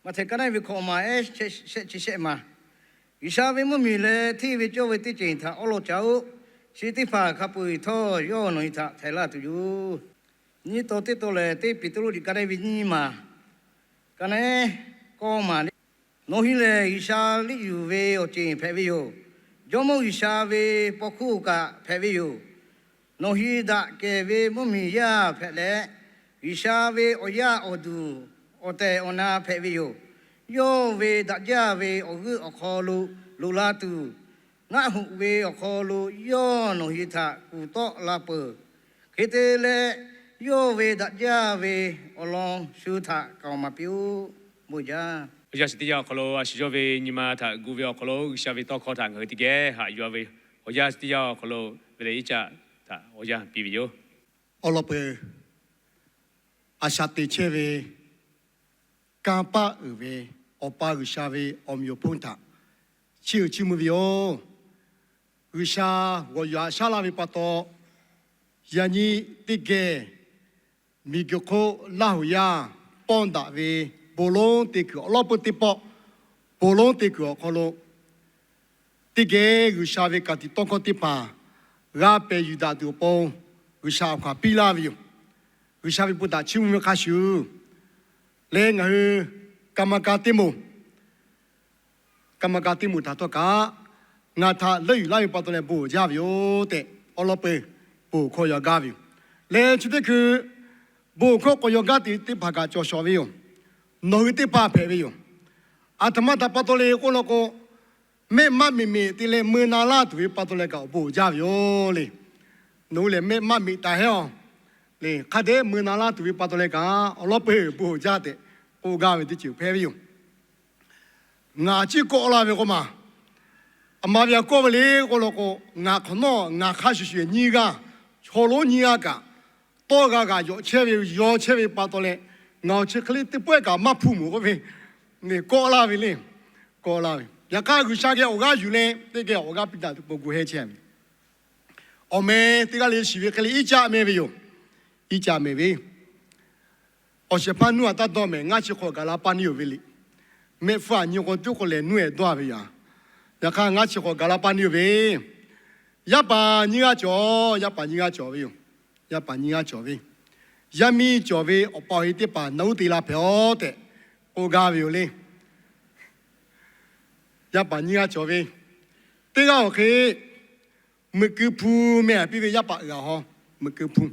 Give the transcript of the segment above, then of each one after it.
Maꞈhtehˍ ka naˆ ve hkawꞈ maˬ ehˉ shehˆ chi shehˆ maˬ. G'uiˬsha ve mvuhˇmiˬ leh hteˇ ve cawˇ ve teˇ ceuˬ htaꞈ awˉ lawˇ caˇ-oˆ. Chi teˇ hpaˍ hk'a peu-eˬ htawˇ yawˇ nawˬ hui htaꞈ htaiˍ laˇ tuˬ yoˬ. Nyiˇ taw teˇ taw lehˬ, teˇ Peˍtruˆ liꞈ ka naˆ ve nyiˇ maˬ, ka naˆ kawˇ maˬ le. Nawˬ hui lehˬ G'uiˬsha liꞈ yuˬ ve awˬ ceˬ hpehꞈ ve yoˬ. Jawˇmawˇ G'uiˬsha ve paw hkuˇ kaꞈ hpehꞈ ve yoˬ. Nawˬ hui daꞈ kehˬ ve mvuhˇmiˬ yaˇ hpehꞈ leh, G'uiˬsha ve awˬ yaˇ awˬ duˬ awˬ tehˬ awˬ na hpehꞈ ve yoˬ. Yawˇ ve daꞈ jaˇ ve awˬ g'euˆ awˬ hk'aw lo loꞈ la tuˬ, ngaˆ hoꞈ ve awˬ hk'aw lo yawˇ nawˬ hui htaꞈ kuˬ tawˆ la peuˬ. Hk'e te leh, yawˇ ve daꞈ jaˇ ve awˬ lawn shu htaꞈ kaoˍ maˍ piˇ-oˆ. Bon jaˇ. Awˬ yanˇ chi teˇ yanˇ awˬ hk'aw lo a shu yawˇ ve nyi ma htaꞈ gu ve awˬ hk'aw lo G'uiˬsha ve tawˇ hkawˇ htaꞈ ngaˬ hui teˇ geh haꞈ yuˬ-a ve, awˬ yanˇ chi teˇ yanˇ awˬ hk'aw lo ve lehˬ iˉ caˆ htaꞈ awˬ yanˇ piˇ ve yoˬ. Awˬ lawn peuˬ, a shaꞈ teꞈ chehˇ ve kanˇ paˆ uiˍ ve Awˬ pa G'uiˬsha ve awˬ meꞈ awˬ hponˇ htaꞈ chiˇ uiˍ chiˇ mvuh ve yoˬ. G'uiˬsha g'awˬ yuˬ haꞈ shaˉ laˇ ve pa taw, yaꞈ nyi teˇ geh miˬguiˬ hk'oˆ Laˇ huˍ yaˇ pawˇ daꞈ ve bon lonˉ te kuiˬ awˬ lawˉ peuˇ teˇ pawˆ, bon lonˉ te kuiˬ awˬ hk'aw lo teˇ geh G'uiˬsha ve ka tiꞈ tawˇ hkawˇ teˇ hpaˍ g'a pehˬ yuˬ daꞈ tuˬ awˬ pon G'uiˬsha awˬ hkanˍ piˇ laˇ ve yoˬ. G'uiˬsha ve bon htaꞈ chiˇ mvuh ve hk'a shuˍ leh, ngaˬ hui ka ma ka teˇ moˍ, ka ma ka teˇ moˍ htaꞈ htawˇ kaꞈ ngaˬ htaꞈ leuˆ yuˬ laˇ ve pa taw leh bon jaˇ ve yoˬ tehꞈ, awˬ lawn peuˬ bon hkawˇ yaw gaˇ ve yoˬ. Leh chi teˇ hkui bon hkawˇ k'awꞈ yaw gaˇ te teˇ hpaˍ kaꞈ cawˬ shawˍ ve yoˬ. Nawˬ hui teˇ hpaˍ hpehꞈ ve yoˬ. Aˬ htoꞈ ma htaꞈ pa taw le k'oˆ law k'o, mehˆ maˆ miˬ miˬ te leh mui na laˇ tuˬ ve pa taw leh kaꞈ awˬ bon jaˇ ve yoˬ le. Nawˬ hui lehˬ mehˆ maˆ miˬ taˍ hehˉ-aˬ le. Hk'a dehꞈ mui na laˇ tuˬ ve pa taw leh kaꞈ awˬ lawˉ peuˬ bon jaˇ tehꞈ k'oˆ gaˇ ve teˇ ceuˬ hpehꞈ ve yoˬ. Ngaˬ ciˉ kawˆ laˇ ve k'o maˬ, aˬ ma ve a kawˆ ve le k'oˆ law k'o, ngaˬ hk'awꞈ nawˉ ngaˬ hk'a shuˍ shuˍ nyiˇ g'aˇ, chaw lonˉ nyiˇ g'aˇ kaꞈ tawˇ g'a g'aꞈ yawꞈ chehˇ ve, yaw chehˇ ve pa taw leh, ngaˬ awˬ chi hk'e le teˇ pawehˇ kaꞈ maˇ hpu moˍ k'oˆ ve, kawˆ laˇ ve le. Kawˆ laˇ ve yaꞈ hk'aˇ, G'uiˬsha geh awˬ g'aˇ yuˬ leh teˇ geh awˬ g'aˇ piˇ daꞈ tuˬ pon gu heh chehˇ ve. Awˬ meh teˇ g'aˇ le shiˍ ve hk'e le iˉ caˆ meh ve yoˬ. Iˉ caˆ meh ve, awˬ shehˍ hpaˇ nuˇ aꞈ taˇ dawˇ meh, ngaˇ chi hk'awꞈ gaˬ la pa ni yoˬ ve le. Mehˆ hpfuhˇ aꞈ nyi k'o tuˉ k'o lehˬ nuˇ ehˍ dawˇ ve yoˬ. Yaꞈ hk'aˇ ngaˇ chi hk'awꞈ gaˬ la pa ni yoˬ ve, yaˇ paˍ nyiˇ g'aˇ cawˬ, yaˇ paˍ nyiˇ g'aˇ cawˬ ve yoˬ. Yaˇ paˍ nyiˇ g'aˇ cawˬ ve, yaˇ miˇ cawˬ ve awˬ pa awˬ e teˇ hpaˍ na uˉ te la hpehꞈ-aˬ tehꞈ k'oˆ gaˇ ve yoˬ le. Yaˇ paˍ nyiˇ g'aˇ cawˬ ve, teˇ g'aˇ awˬ hk'e meuꞈ keu hpu meh aꞈ piˇ ve yaˇ paˍ uiˍ-aˬ haw, meuꞈ keu hpu.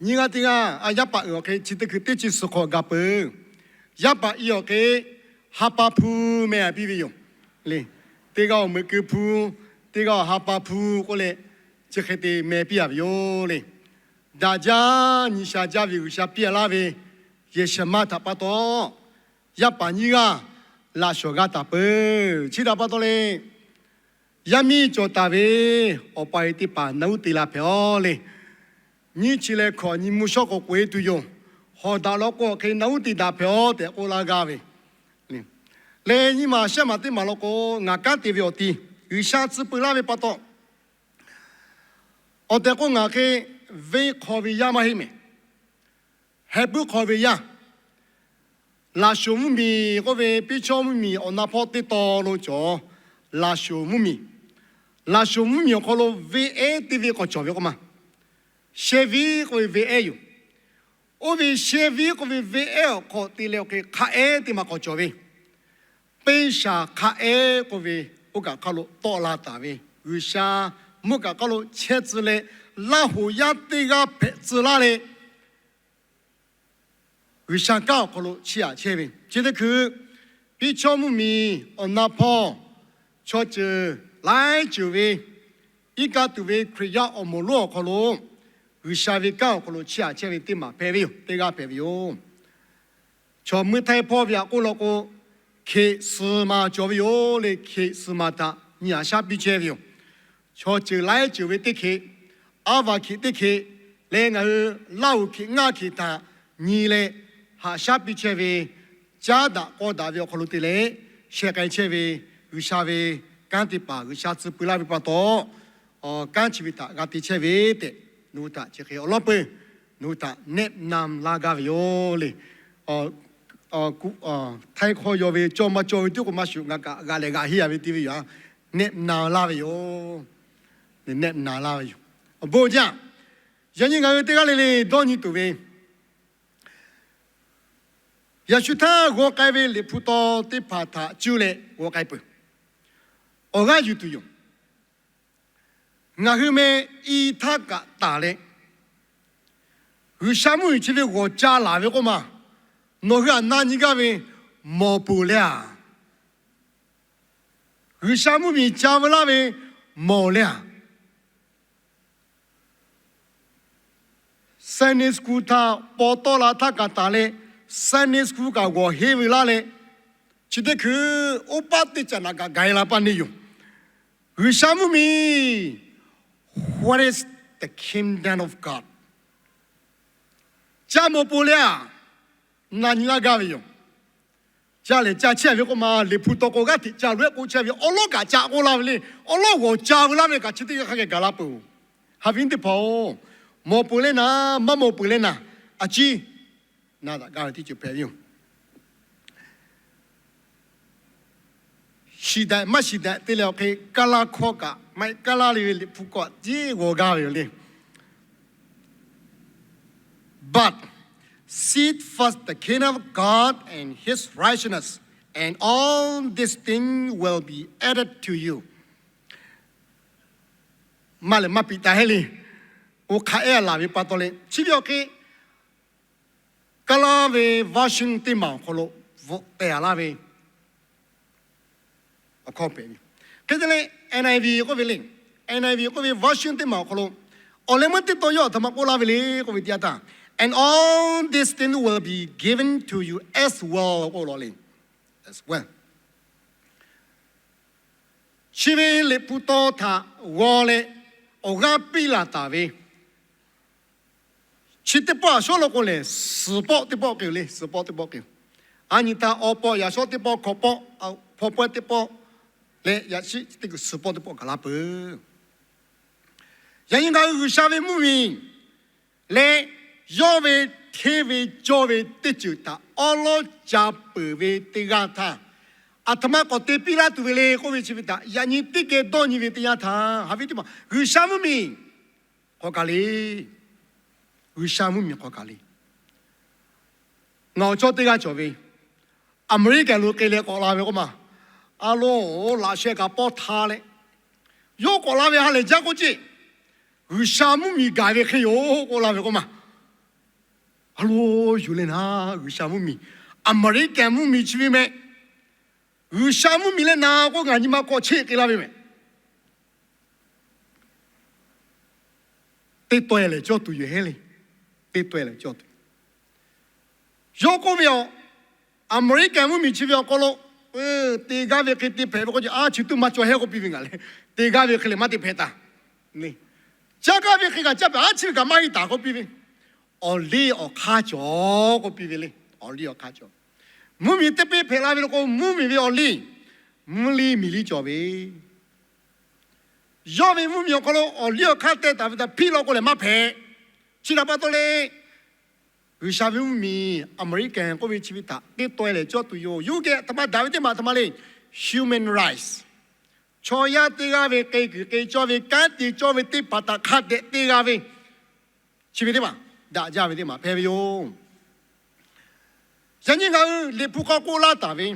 Nyiˇ g'aˇ teˇ g'aˇ a yaˇ paˍ uiˍ awˬ hk'e chi teˇ hkui teˇ chi suhˍ hk'awꞈ gaˬ peuˬ. Yaˇ paˍ i awˬ hk'e ha pa hpu meh aꞈ piˇ ve yoˬ le. Teˇ g'aˇ awˬ meuꞈ keu hpu, teˇ g'aˇ awˬ ha pa hpu k'oˆ leh, chi hk'e te meh piˇ-a ve yoˬ le. Daꞈ jaˇ nyi sha jaˇ ve G'uiˬsha piˇ-a laˇ ve yehˬ shehˍ ma htaꞈ pa taw, yaˇ paˍ nyiˇ g'aˇ laꞈ shawˍ g'a taˍ peuˬ. Chi htaꞈ pa taw le, yaˇ miˇ cawˬ taˍ ve awˬ pa awˬ e teˇ hpaˍ na uˉ te la hpehꞈ-aˬ le. Nyiˇ chi leh hkawꞈ nyi mvuhˇ shawˉ k'awꞈ k'oꞈ-e tuˬ yoˬ. Hawˍ daꞈ law k'o awˬ hk'e na uˉ te daꞈ hpehꞈ-aˬ tehꞈ k'oˆ laˇ gaˇ ve. Leh nyiˇ maˬ shehˆ maˬ teˇ maˬ law k'o, ngaˬ kanˉ te ve awˬ ti G'uiˬsha tcuh peu laˇ ve pa taw, awˬ tehˬ k'o ngaˬ hk'e venˇ hk'aw ve yaˇ maˇ heˆ mehˍ. Heh puiˉ hk'aw ve yaˇ, Laˍshoˍ mvuhˇmiˬ k'oˆ ve Piˇchawˇ mvuhˇmiˬ awˬ na hpawˇ teˇ taw lo cawˬ. Laˍshoˍ mvuhˇmiˬ, Laˍshoˍ mvuhˇmiˬ awˬ hk'aw lo venˇ ehˉ teˇ venˇ k'awꞈ cawˬ ve k'oˆ ma, shehˇ viˉ k'oˆ ve venˇ ehˉ yoˬ. Oˇ ve shehˇ viˉ k'oˆ ve venˇ ehˉ awˬ hk'aw te leh awˬ hk'e hk'a ehˉ teˇ maˬ k'awꞈ cawˬ ve, Peˇshaˍhk'aˆ ehˉ k'oˆ ve, oˇ kaˬ hk'aˇ lo tawˆ la taˍ ve G'uiˬsha mvuhˇ kaꞈ hk'aˇ lo chehˇ tcuh leh, Laˇ hoꞈ yaˇ teˇ g'aˇ hpehꞈ tcuh laˇ leh, G'uiˬsha kanˉ awˬ hk'aw lo chiˇ aꞈ chehˇ ve chi teˇ hkui, Piˇchawˇ mvuhˇmiˬ awˬ na hpawˇ chaw ceuˬ laiˉ ceuˬ ve iˉ kaˆ tuˬ ve Hkriꞈ yaˇ awˬ moˍ lonˉ awˬ hk'aw lo G'uiˬsha ve kanˉ awˬ hk'aw lo chiˇ aꞈ chehˇ ve teˇ maˬ hpehꞈ ve yoˬ. Teˇ g'aˇ hpehꞈ ve yoˬ. Chaw mui htaiˇ hpawˇ ve aꞈ k'oˆ law k'o, Hkiꞈ suhˍ maˬ cawˬ ve yoˬ le. Hkiꞈ suhˍ maˬ htaꞈ nyi haꞈ shaˉ piˇ chehˇ ve yoˬ. Chaw ceuˬ laiˉ ceuˬ ve teˇ Hkiꞈ, aˉ va Hkiꞈ teˇ Hkiꞈ leh ngaˬ hui Laˇ huˍ Hkiꞈ ngaˇ Hkiꞈ htaꞈ nyi leh haꞈ shaˉ piˇ chehˇ ve, caˉ daꞈ k'aw daꞈ ve awˬ hk'aw lo te leh sheh k'ai chehˇ ve G'uiˬsha ve kanˉ teˇ hpaˍ G'uiˬsha tcuh peu laˇ ve pa taw, kanˉ chi ve htaꞈ g'a te chehˇ ve tehꞈ, nawˬ hui htaꞈ chi hk'e awˬ lawˉ peuˬ nawˬ hui htaꞈ nehˆ na laˇ gaˇ ve yoˬ le. Htaiˇ hkawˇ yaw ve cawˇ maˇ cawˇ ve tiˉ k'o maˇ shuˍ, ngaˬ kaꞈ g'aꞈ lehˬ g'aꞈ henˇ yaꞈ ve te ve yoˬ. Nehˆ na laˇ ve yoˬ. Nehˆ na laˇ ve yoˬ. Awˬ bon jaˇ. Yaꞈ nyi ngaˬ hui teˇ g'aˇ le le dawˇ nyi tuˬ ve, yaꞈ shu htaˇ g'aw k'ai ve liꞈ hpu taw teˇ hpaˍ htaꞈ cuˇ leh g'aw k'ai peuˬ. Awˬ g'aˇ yuˬ tuˬ yoˬ. Ngaˬ hui meh i htaˇ kaꞈ taˍ leh, G'uiˬsha mvuhˇmiˬ chi ve g'awˬ ca laˬ ve k'oˆ ma, nawˬ hui aꞈ na nyi gaˇ ve mawˬ peuˬ leh a, G'uiˬsha mvuhˇmiˬ ca veu laˇ ve mawˬ leh a, Sunday school htaꞈ paw tawˆ la htaˇ kaꞈ taˍ leh, Sunday school kaꞈ g'awˬ henˇ ve laˇ leh, chi teˇ hkui oˇ paˆ teˇ caꞈ naꞈ kaꞈ gaˬ e la paˇ neˇ yoˬ. G'uiˬsha mvuhˇmiˬ, what is the kingdom of God? Ca mawˬ peuˬ leh a, na nyi laˇ gaˇ ve yoˬ. Ca lehˬ ca chehˇ ve k'oˆ ma, liꞈ hpu taw k'o g'aˇ hteꞈ ca loꞈ ehˉ k'oˆ chehˇ ve awˉ lawˉ kaꞈ ca k'oˆ laˇ ve le. Awˉ lawˉ g'awˬ ca veu laˇ ve kaꞈ chi teˇ g'aˇ hk'a geh gaˬ la peuˬ. Haꞈ ve teˇ hpaˍ-oˬ, mawˬ peuˬ leh naˍ, maˇ mawˬ peuˬ leh naˍ, a ciˉ na daꞈ gaˇ ve teˇ ceuˬ hpehꞈ ve yoˬ. Shiˍ daꞈ maˇ shiˍ daꞈ te leh awˬ hk'e, Kaˇlaˇ hkawˇ kaꞈ maˇ heˆ, Kaˇlaˇ le ve liꞈ hpu kaꞈ tiˉ g'aw gaˇ ve yoˬ le. But seek first the kingdom of God and his righteousness, and all these things will be added to you. Maˇ lehˬ maˇ piꞈ taˍ heˆ le. Oˇ hk'a ehˉ laˬ ve pa taw leh chi ve awˬ hk'e, Kaˇlaˇ ve version teˇ maˬ awˬ hk'aw lo bvuhꞈ tehˬ a laˇ ve awˬ hkawˇ hpehꞈ ve. Hk'e te leh N I V k'oˆ ve le, N I V k'oˆ ve version teˇ maˬ awˬ hk'aw lo awˬ leh meuˇ teˇ tawn yawˇ aˬ htoꞈ ma k'oˆ laˇ ve le k'oˆ ve teˇ yanˇ htaˇ, and all these things will be given to you as well k'oˆ law le, as well. Chi ve liꞈ hpu taw htaꞈ g'aw leh awˬ g'aˇ piˇ laˬ taˍ ve chi teˇ pawˆ aꞈ shawˉ lo k'o lehˬ, suhˍ pawˆ teˇ pawˆ k'ai-oˬ le, suhˍ pawˆ teˇ pawˆ k'ai-oˬ. A nyi htaˇ awˬ pawˆ yaꞈ shawˉ teˇ pawˆ, hkawꞈ pawˆ, hpawˇ pawehˇ teˇ pawˆ leh yaꞈ shiˉ teˇ kuiˬ suhˍ pawˆ teˇ pawˆ gaˬ la peuˬ. Yaꞈ nyi ngaˬ hui G'uiˬsha ve mvuhˇmiˬ leh yawˇ ve hteˇ ve cawˇ ve teˇ ceuˬ htaꞈ awˉ lawˉ ca peuˬ ve teˇ g'aˇ htaˇ, aˬ htoꞈ ma k'awꞈ te piˇ laˇ tuˬ ve le k'oˆ ve chi ve htaꞈ yaꞈ nyi teˇ geh dawˇ nyi ve teˇ yanˇ htaˇ, haꞈ ve teˇ maˬ G'uiˬsha mvuhˇmiˬ hk'aw kaˬ le. G'uiˬsha mvuhˇmiˬ hk'aw kaˬ le. Ngaˬ awˬ cawˇ teˇ g'aˇ cawˬ ve, Aˍmeˍriˆkaˍ lo k'ai leh k'awꞈ la ve k'oˆ ma, a lo, laꞈ sheh kaꞈ pawˇ hta leh, yawˇ k'awꞈ la ve ha lehˬ jaˇ k'oˆ ceˇ, G'uiˬsha mvuhˇmiˬ gaˬ ve hk'e yoˬ k'oˆ la ve k'oˆ ma. A lo, yuˬ leh naˍ, G'uiˬsha mvuhˇmiˬ, Aˍmeˍriˆkaˍ mvuhˇmiˬ chi ve meh, G'uiˬsha mvuhˇmiˬ leh naˍ k'oˆ ngaˬ nyi ma k'awꞈ cheˆ k'ai laˇ ve meh. Teˇ taweh lehˬ cawˇ tuˬ yoˬ heˉ le. Teˇ taweh lehˬ cawˇ tuˬ. Yawˇ k'oˆ ve, Aˍmeˍriˆkaˍ mvuhˇmiˬ chi ve awˬ hk'aw lo te gaˇ ve hk'e te hpehꞈ ve k'o, a chi tuˇ maˇ cawˬ heˉ k'oˆ piˇ ve ngaˬ le. Te gaˇ ve hk'e lehˬ maˇ te hpehꞈ taˍ. Caˇ gaˇ ve hk'e kaꞈ caˇ peuˬ, a chi ve kaꞈ maˇ heˆ taˍ k'oˆ piˇ ve. Awˬ liˇ awˬ hk'aˇ cawˬ k'oˆ piˇ ve le. Awˬ liˇ awˬ hk'aˇ cawˬ. Mvuhˇmiˬ teˇ peˇ hpehꞈ la ve lo k'o, mvuhˇmiˬ ve awˬ liˇ, mvuhˇ liˇ miˬ liˇ cawˬ ve. Yawˇ ve mvuhˇmiˬ awˬ hk'aw lo awˬ liˇ awˬ hk'aˇ teh taˍ ve htaꞈ hpiˆ law k'o lehˬ maˇ hpehꞈ. Chi htaꞈ pa taw leh, G'uiˬsha ve mvuhˇmiˬ Aˍmeˍriˆkaˍ k'oˆ ve chi ve htaꞈ teˇ taweh lehˬ cawˇ tuˬ yoˬ. Yawˇ geh aˬ htoꞈ ma daꞈ ve teˇ maˬ aˬ htoꞈ ma le, human rights, chaw yaˇ teˇ g'aˇ ve k'ai kuiˬ k'ai cawˇ ve, kanˉ te cawˇ ve teˇ hpaˍ htaꞈ hk'a dehꞈ te g'a ve, chi ve teˇ maˬ daꞈ jaˇ ve teˇ maˬ hpehꞈ ve yoˬ. Yaꞈ nyi ngaˬ hui Liꞈ hpu hk'aw k'oˆ laˇ taˍ ve,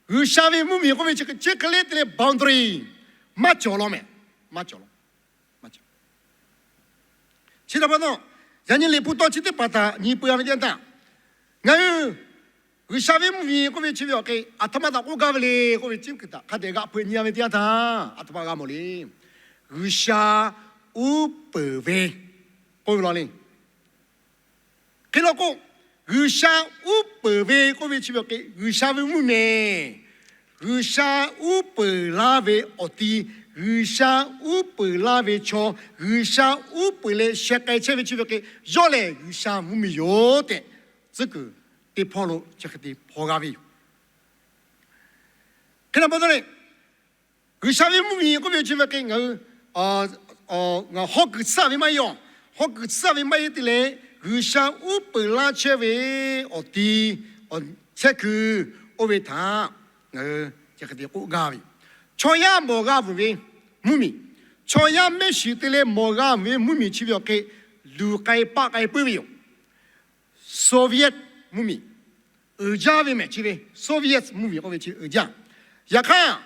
G'uiˬsha ve mvuhˇmiˬ k'oˆ ve chi hk'e le te leh boundary maˇ cawˬ law meh. Maˇ cawˬ law. Chi htaꞈ pa taw, yaꞈ nyi Liꞈ hpu tawˇ chi teˇ hpaˍ htaꞈ nyi peu-a ve teˇ yanˇ htaˇ, ngaˬ hui G'uiˬsha ve mvuhˇmiˬ k'oˆ ve chi ve awˬ hk'e aˬ htoꞈ ma htaꞈ k'oˆ gaˇ ve le k'oˆ ve, chi hkui htaꞈ hk'a dehꞈ g'aꞈ hpeuꞈ nyi-a ve teˇ yanˇ htaˇ, aˬ htoꞈ ma g'a mawˬ le. G'uiˬsha uˉ peunˍ ve k'oˆ ve law le. Hk'e law k'o, G'uiˬsha uˉ peunˍ ve k'oˆ ve chi ve awˬ hk'e G'uiˬsha ve mvuhˇmiˬ, G'uiˬsha uˉ peunˍ laˇ ve awˬ ti, G'uiˬsha uˉ peunˍ laˇ ve chaw, G'uiˬsha uˉ peunˍ leh sheh k'ai chehˇ ve chi ve hk'e, yawˇ lehˬ G'uiˬsha mvuhˇmiˬ yoˬ tehꞈ, tcuhˉ kuiˬ teˇ hpawˇ lo chi hk'e te hpaw g'a ve yoˬ. Hk'e law pa taw le, G'uiˬsha ve mvuhˇmiˬ k'oˆ ve chi ve hk'e ngaˬ hui hawˉ kuiˬ tsuhˇ ve maˇ heˆ-a. Hawˉ kuiˬ tsuhˇ ve maˇ heˆ te leh, G'uiˬsha uˉ peunˍ laˇ chehˇ ve awˬ ti, awˬ chehˇ kuiˬ, oˇ ve htaꞈ ngaˬ hui chi hk'e te k'oˆ gaˇ ve yoˬ. Chaw yaˇ mawˬ g'a vuiˬ ve mvuhˇmiˬ, chaw yaˇ mehˆ shiˍ te leh mawˬ g'a ve mvuhˇmiˬ chi ve awˬ hk'e, luˬ k'ai paˆ k'ai puiˉ ve yoˬ. Soviet mvuhˇmiˬ uiˍ jaˇ ve mehˍ chi ve, Soviet mvuhˇmiˬ k'oˆ ve chi uiˍ jaˇ. Yaꞈ hk'aˇ,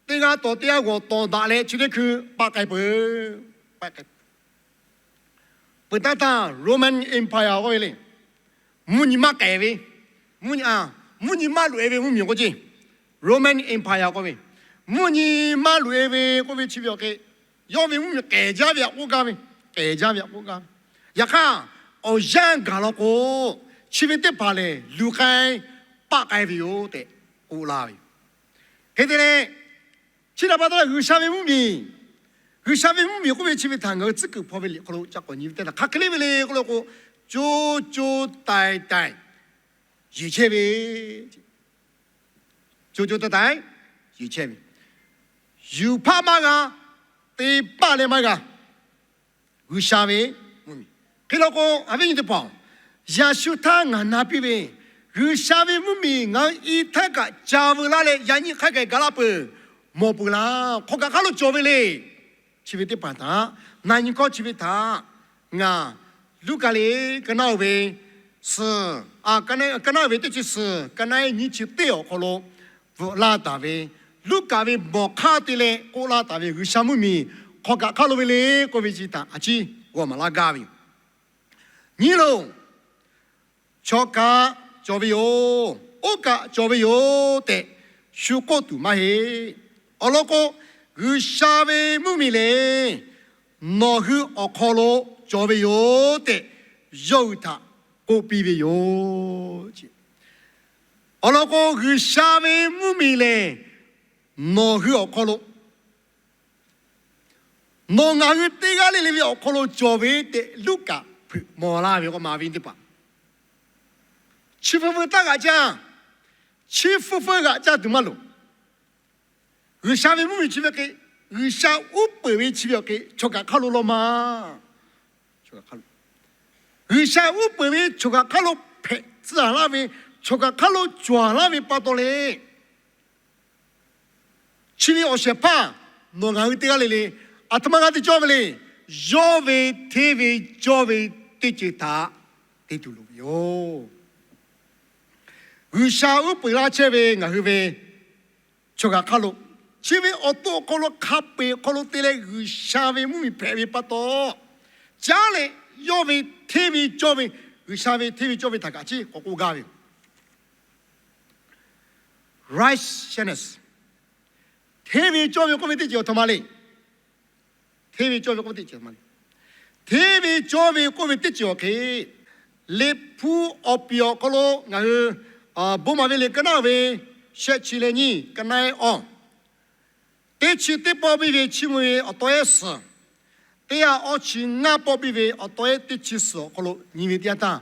teˇ g'aˇ tawˬ teˇ g'aˇ g'awˬ tawˍ daꞈ leh chi teˇ hkui paˆ k'ai peuˬ, paˆ k'ai peuˬ. Peuˬ taˇ htaˇ Roman Empire k'oˆ ve le, mvuhˇ nyi maˇ k'ehˬ ve, mvuhˇ nyi, mvuhˇ nyi maˇ loꞈ e ve mvuhˇmiˬ k'oˆ ce, Roman Empire k'oˆ ve, mvuhˇ nyi maˇ loꞈ e ve k'oˆ ve chi ve awˬ hk'e, yawˇ ve mvuhˇmiˬ k'ehˬ jaˇ ve htaꞈ k'oˆ gaˇ ve, k'ehˬ jaˇ ve htaꞈ k'oˆ gaˇ ve. Yaꞈ hk'aˇ, awˬ yanˇ gaˬ law k'o, chi ve teˇ hpaˍ lehˬ luˬ k'ai paˆ k'ai ve yoˬ tehꞈ k'oˆ laˇ ve yoˬ. Hk'e te leh, chi htaꞈ pa taw leh G'uiˬsha ve mvuhˇmiˬ, G'uiˬsha ve mvuhˇmiˬ k'oˆ ve chi ve htaꞈ ngaˬ hui tcuhˉ kuiˬ hpaw ve liꞈ hk'aw lo ca k'awꞈ nyi ve teˇ htaꞈ hk'aˬ hk'e le ve le k'oˆ lo k'o, co co taiˍ taiˍ yeˬ chehˇ ve, co co taiˍ taiˍ yeˬ chehˇ ve, yuˬ hpaˇ maˇ g'a, te paˇ leh maˇ g'a. G'uiˬsha ve mvuhˇmiˬ. Hk'e law k'o, a viˉ nyi teˇ hpaˍ-oˬ, yaꞈ shu htaˇ ngaˬ na piˇ ve, G'uiˬsha ve mvuhˇmiˬ ngaˬ hui i htaˇ kaꞈ ca veu laˇ leh yaꞈ nyi hk'a gaˬ gaˬ la peuˬ, mawˬ peuˬ laˇ. Hk'aw kaꞈ hk'aˇ lo cawˬ ve le. Chi ve teˇ hpaˍ htaꞈ na nyi hkawˇ chi ve htaꞈ ngaˬ Luˉkaꞈ liꞈ ka naˆ uiˍ ve suhˍ, ka naˆ uiˍ ve teˇ chi suhˍ, ka naˆ nyiˇ chi teˇ awˬ hk'aw lo bvuhꞈ laˇ taˍ ve, Luˉkaꞈ ve mawˬ hk'aˇ te leh k'oˆ laˇ taˍ ve G'uiˬsha mvuhˇmiˬ hk'aw kaꞈ hk'aˇ lo ve le k'oˆ ve chi htaꞈ a ciˉ g'aw maˍ laˇ gaˇ ve yoˬ. Nyi loˬ, chaw kaꞈ cawˬ ve yoˬ, oˇ kaꞈ cawˬ ve yoˬ tehꞈ shu k'oˆ tuˬ maˇ heˆ. Awˬ lawn k'o, G'uiˬsha ve mvuhˇmiˬ lehˬ nawˬ hui awˬ hk'aw lo cawˬ ve yoˬ tehꞈ yawˇ hui htaꞈ k'oˆ piˇ ve yoˬ. Awˬ lawn k'o, G'uiˬsha ve mvuhˇmiˬ lehˬ nawˬ hui awˬ hk'aw lo, nawˬ ngaˬ hui teˇ g'aˇ le le ve awˬ hk'aw lo cawˬ ve tehꞈ Luˉkaꞈ hpeuꞈ maw laˇ ve k'o, a viˉ teˇ hpaˍ, chi feu feu taˇ g'aꞈ caˇ, chi feu feu g'aꞈ caˇ tuˬ maˇ loˍ. G'uiˬsha ve mvuhˇmiˬ chi ve hk'e, G'uiˬsha uˉ peunˍ ve chi ve awˬ hk'e chaw kaꞈ hk'aˇ lo law ma. G'uiˬsha uˉ peunˍ ve chaw kaꞈ hk'aˇ lo hpehꞈ tcuh laˇ ve, chaw kaꞈ hk'aˇ lo cawˬ laˇ ve pa taw leh, chi ve awˬ shehˍ hpaˇ nawˬ ngaˬ hui teˇ g'aˇ le le, aˬ htoꞈ ma g'a te cawˇ ve le. Yawˇ ve hteˇ ve cawˇ ve teˇ ceuˬ htaꞈ te tuˬ loˍ ve yoˬ. G'uiˬsha uˉ peunˍ laˇ chehˇ ve ngaˬ hui ve chaw kaꞈ hk'aˇ lo, chi ve awˬ to awˬ hk'aw lo hk'a peu-eˬ awˬ hk'aw lo te leh G'uiˬsha ve mvuhˇmiˬ hpehꞈ ve pa taw, caˉ leh yawˇ ve hteˇ ve cawˇ ve, G'uiˬsha ve hteˇ ve cawˇ ve htaꞈ kaꞈ chi k'awꞈ k'oˆ gaˇ ve yoˬ. Righteousness. Hteˇ ve cawˇ ve k'oˆ ve teˇ ceuˬ aˬ htoꞈ ma le. Hteˇ ve cawˇ ve k'oˆ ve teˇ ceuˬ ma le. Hteˇ ve cawˇ ve k'oˆ ve teˇ ceuˬ awˬ hk'e, Liꞈ hpu awˬ piˍ awˬ hk'aw lo ngaˬ hui bon maˍ ve liꞈ ka naˆ ve shehˆ chi leh nyiˇ, ka naˆ awˬ teˇ chi teˇ pawˆ biˇ ve chiˇ mvuh ve awˬ taw ehˉ suhˍ, teˇ ha awˇ chi ngaˇ pawˆ biˇ ve awˬ taw ehˉ teˇ chi suhˍ awˬ hk'aw lo nyi ve teˇ yanˇ htaˇ,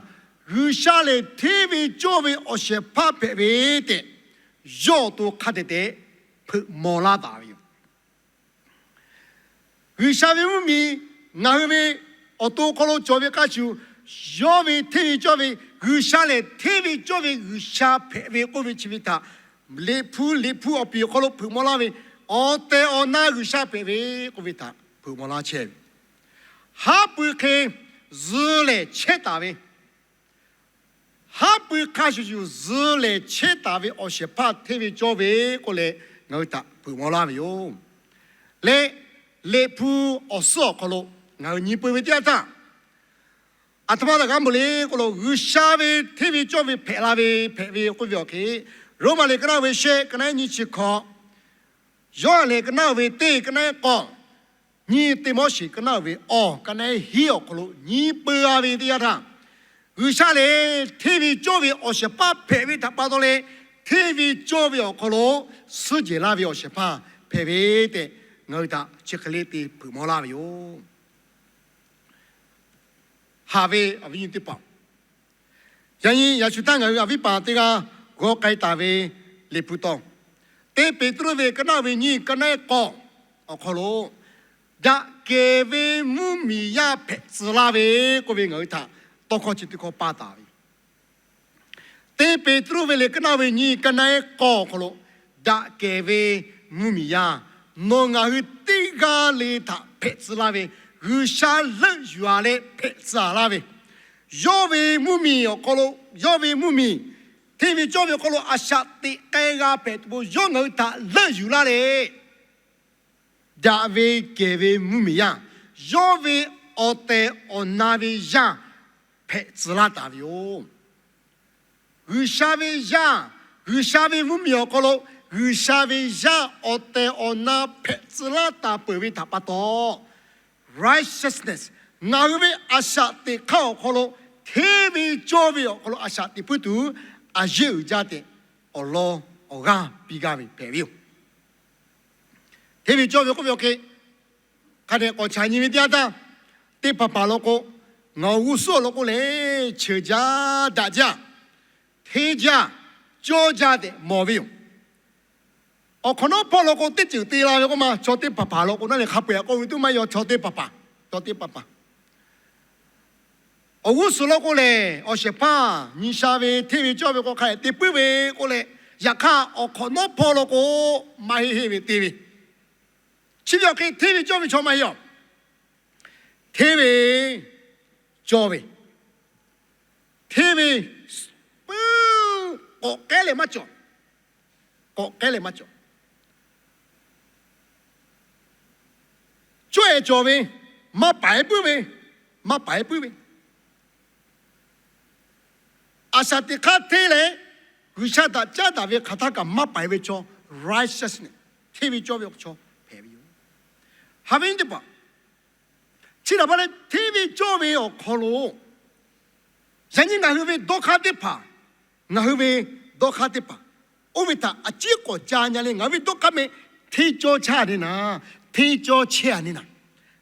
G'uiˬsha lehˬ hteˇ ve cawˇ ve awˬ shehˍ hpaˇ hpehꞈ ve tehꞈ, yawˇ awˬ to hk'a dehꞈ dehꞈ hpeuꞈ maw laˇ taˍ ve yoˬ. G'uiˬsha ve mvuhˇmiˬ ngaˬ hui ve awˬ to awˬ hk'aw lo cawˬ ve k'a shuˍ, yawˇ ve hteˇ ve cawˇ ve, G'uiˬsha lehˬ hteˇ ve cawˇ ve G'uiˬsha hpehꞈ ve k'oˆ ve chi ve htaꞈ Liꞈ hpu, Liꞈ hpu awˬ piˍ awˬ hk'aw lo hpeuꞈ maw laˇ ve, awˬ tehˬ awˬ na G'uiˬsha hpehꞈ ve k'oˆ ve htaꞈ hpeuꞈ maw laˇ chehˇ ve, haˉ pui hk'e zuh lehˬ chehˇ taˍ ve, haˉ pui hk'a shuˍ shuˍ zuh lehˬ chehˇ taˍ ve awˬ shehˍ hpaˇ hteˇ ve cawˇ ve k'oˆ leh ngaˬ hui htaꞈ hpeuꞈ maw laˇ ve yoˬ. Leh Liꞈ hpu awˬ suhˉ awˬ hk'aw lo ngaˬ hui nyi peu ve teˇ yanˇ htaˇ, aˬ htoꞈ ma htaꞈ g'a mawˬ le k'oˆ lo, G'uiˬsha ve hteˇ ve cawˇ ve hpehꞈ la ve hpehꞈ ve k'oˆ ve awˬ hk'e, Roˉmaꞈ liꞈ ka naˆ ve shehˆ, ka naˆ ehˉ nyiˇ chi hkawꞈ, Yoˇhanˬ liꞈ ka naˆ ve teˇ, ka naˆ ehˉ k'awˇ, nyiˇ Tiˆmoˉseˍ ka naˆ ve awˬ, ka naˆ ehˉ hiˉ awˬ hk'aw lo nyi peu g'a ve teˇ yanˇ htaˇ, G'uiˬsha lehˬ hteˇ ve cawˇ ve awˬ shehˍ hpaˇ hpehꞈ ve htaꞈ pa taw leh, hteˇ ve cawˇ ve awˬ hk'aw lo suhˉ jehˬ laˇ ve awˬ shehˍ hpaˇ hpehꞈ ve tehꞈ ngaˬ hui htaꞈ chi hk'e le te hpeuꞈ maw laˇ ve yoˬ. Haꞈ ve awˬ viˉ nyi teˇ hpaˍ, yaꞈ nyi yaꞈ shu htaˇ ngaˬ hui awˬ viˉ paˍ teˇ g'aˇ g'aw k'ai taˍ ve Liꞈ hpu taw, teˇ Peˍtruˆ ve ka naˆ ve nyiˇ, ka naˆ ehˉ k'awˇ awˬ hk'aw lo, daꞈ kehˬ ve mvuhˇmiˬ yaˇ hpehꞈ tcuh laˇ ve k'oˆ ve ngaˬ hui htaꞈ tawˇ hkawˇ chi teˇ hkawˇ paˇ taˍ ve yoˬ. Teˇ Peˍtruˆ ve liꞈ ka naˆ ve nyiˇ, ka naˆ eˉ k'awˇ awˬ hk'aw lo, daꞈ kehˬ ve mvuhˇmiˬ yaˇ, nawˬ ngaˬ hui teˇ g'aˇ le htaꞈ hpehꞈ tcuh laˇ ve, G'uiˬsha leuˆ yuˬ-a leh hpehꞈ tcuh-a laˇ ve, yawˇ ve mvuhˇmiˬ awˬ hk'aw lo, yawˇ ve mvuhˇmiˬ, hteˇ ve cawˇ ve awˬ hk'aw lo a shaꞈ teꞈ k'ai g'a hpehꞈ tuˬ k'o, yawˇ ngaˬ hui htaꞈ leuˆ yuˬ laˇ leh, daꞈ ve kehˬ ve mvuhˇmiˬ yaˇ, yawˇ ve awˬ tehˬ awˬ na ve yaˇ hpehꞈ tcuh laˇ taˍ ve yoˬ. G'uiˬsha ve yaˇ, G'uiˬsha ve mvuhˇmiˬ awˬ hk'aw lo, G'uiˬsha ve yaˇ awˬ tehˬ awˬ na hpehꞈ tcuh laˇ taˍ peuˬ ve htaꞈ pa taw, righteousness, ngaˬ hui ve a shaꞈ teꞈ hk'aˇ awˬ hk'aw lo, hteˇ ve cawˇ ve awˬ hk'aw lo a shaꞈ teꞈ puiˉ tuˬ, a yeˇ uiˍ jaˇ tehꞈ awˬ lawn awˬ g'aˇ piˇ gaˇ ve hpehꞈ ve yoˬ. Hteˇ ve cawˇ ve k'oˆ ve awˬ hk'e, hk'a dehꞈ k'awꞈ chaꞈ nyi ve teˇ yanˇ htaˇ, teˇ hpaˍ hpaˍ law k'o, ngaˬ awˬ g'uˇ suhˉ awˬ lawn k'o lehˬ, cheuˬ jaˇ daꞈ jaˇ, hteˇ jaˇ, cawˇ jaˇ tehꞈ mawˬ ve yoˬ. Awˬ hk'awꞈ nawˉ hpawˇ law k'o, teˇ ceuˬ te la ve k'oˆ ma, chaw teˇ hpaˍ hpaˍ law k'o, naˉ lehˬ hk'a peu-eˬ k'oˆ ve tuˉ maˇ yaw, chaw teˇ hpaˍ hpaˍ, chaw teˇ hpaˍ hpaˍ. Awˬ g'uˇ suhˍ law k'o lehˬ, awˬ shehˍ hpaˇ nyi sha ve, hteˇ ve cawˇ ve k'o hk'a dehꞈ te puiˉ ve k'oˆ leh, yaꞈ hk'aˇ awˬ hk'awꞈ nawˉ hpawˇ law k'o, maˇ heˆ heˆ ve te ve. Chi ve awˬ hk'e hteˇ ve cawˇ ve chaw maˇ heˆ aˬ. Hteˇ ve cawˇ ve, hteˇ ve puiˉ, k'awꞈ k'ehˉ leh maˇ cawˬ. K'awꞈ k'ehˉ leh maˇ cawˬ. Cawˇ-e cawˬ ve, maˇ paiˍ puiˉ ve, maˇ paiˍ puiˉ ve, a shaꞈ teꞈ hk'aˇ hteˇ leh, G'uiˬsha htaꞈ caˉ daꞈ ve hk'aˬ htaˇ kaꞈ maˇ paiˍ ve chaw, righteousness, hteˇ ve cawˇ ve chaw hpehꞈ ve yoˬ. Haꞈ ve nyi teˇ hpaˍ, chi htaꞈ pa leh hteˇ ve cawˇ ve awˬ hk'aw lo, yaꞈ nyi ngaˬ hui ve dawˇ hk'aˇ teˇ hpaˍ, ngaˬ hui ve dawˇ hk'aˇ teˇ hpaˍ, oˇ ve htaꞈ a ciˉ k'awꞈ ca nyi leh, ngaˬ hui ve dawˇ hk'aˇ meh hteˇ cawˇ chehˇ-a ne naˍ, hteˇ cawˇ chehˇ-a ne naˍ,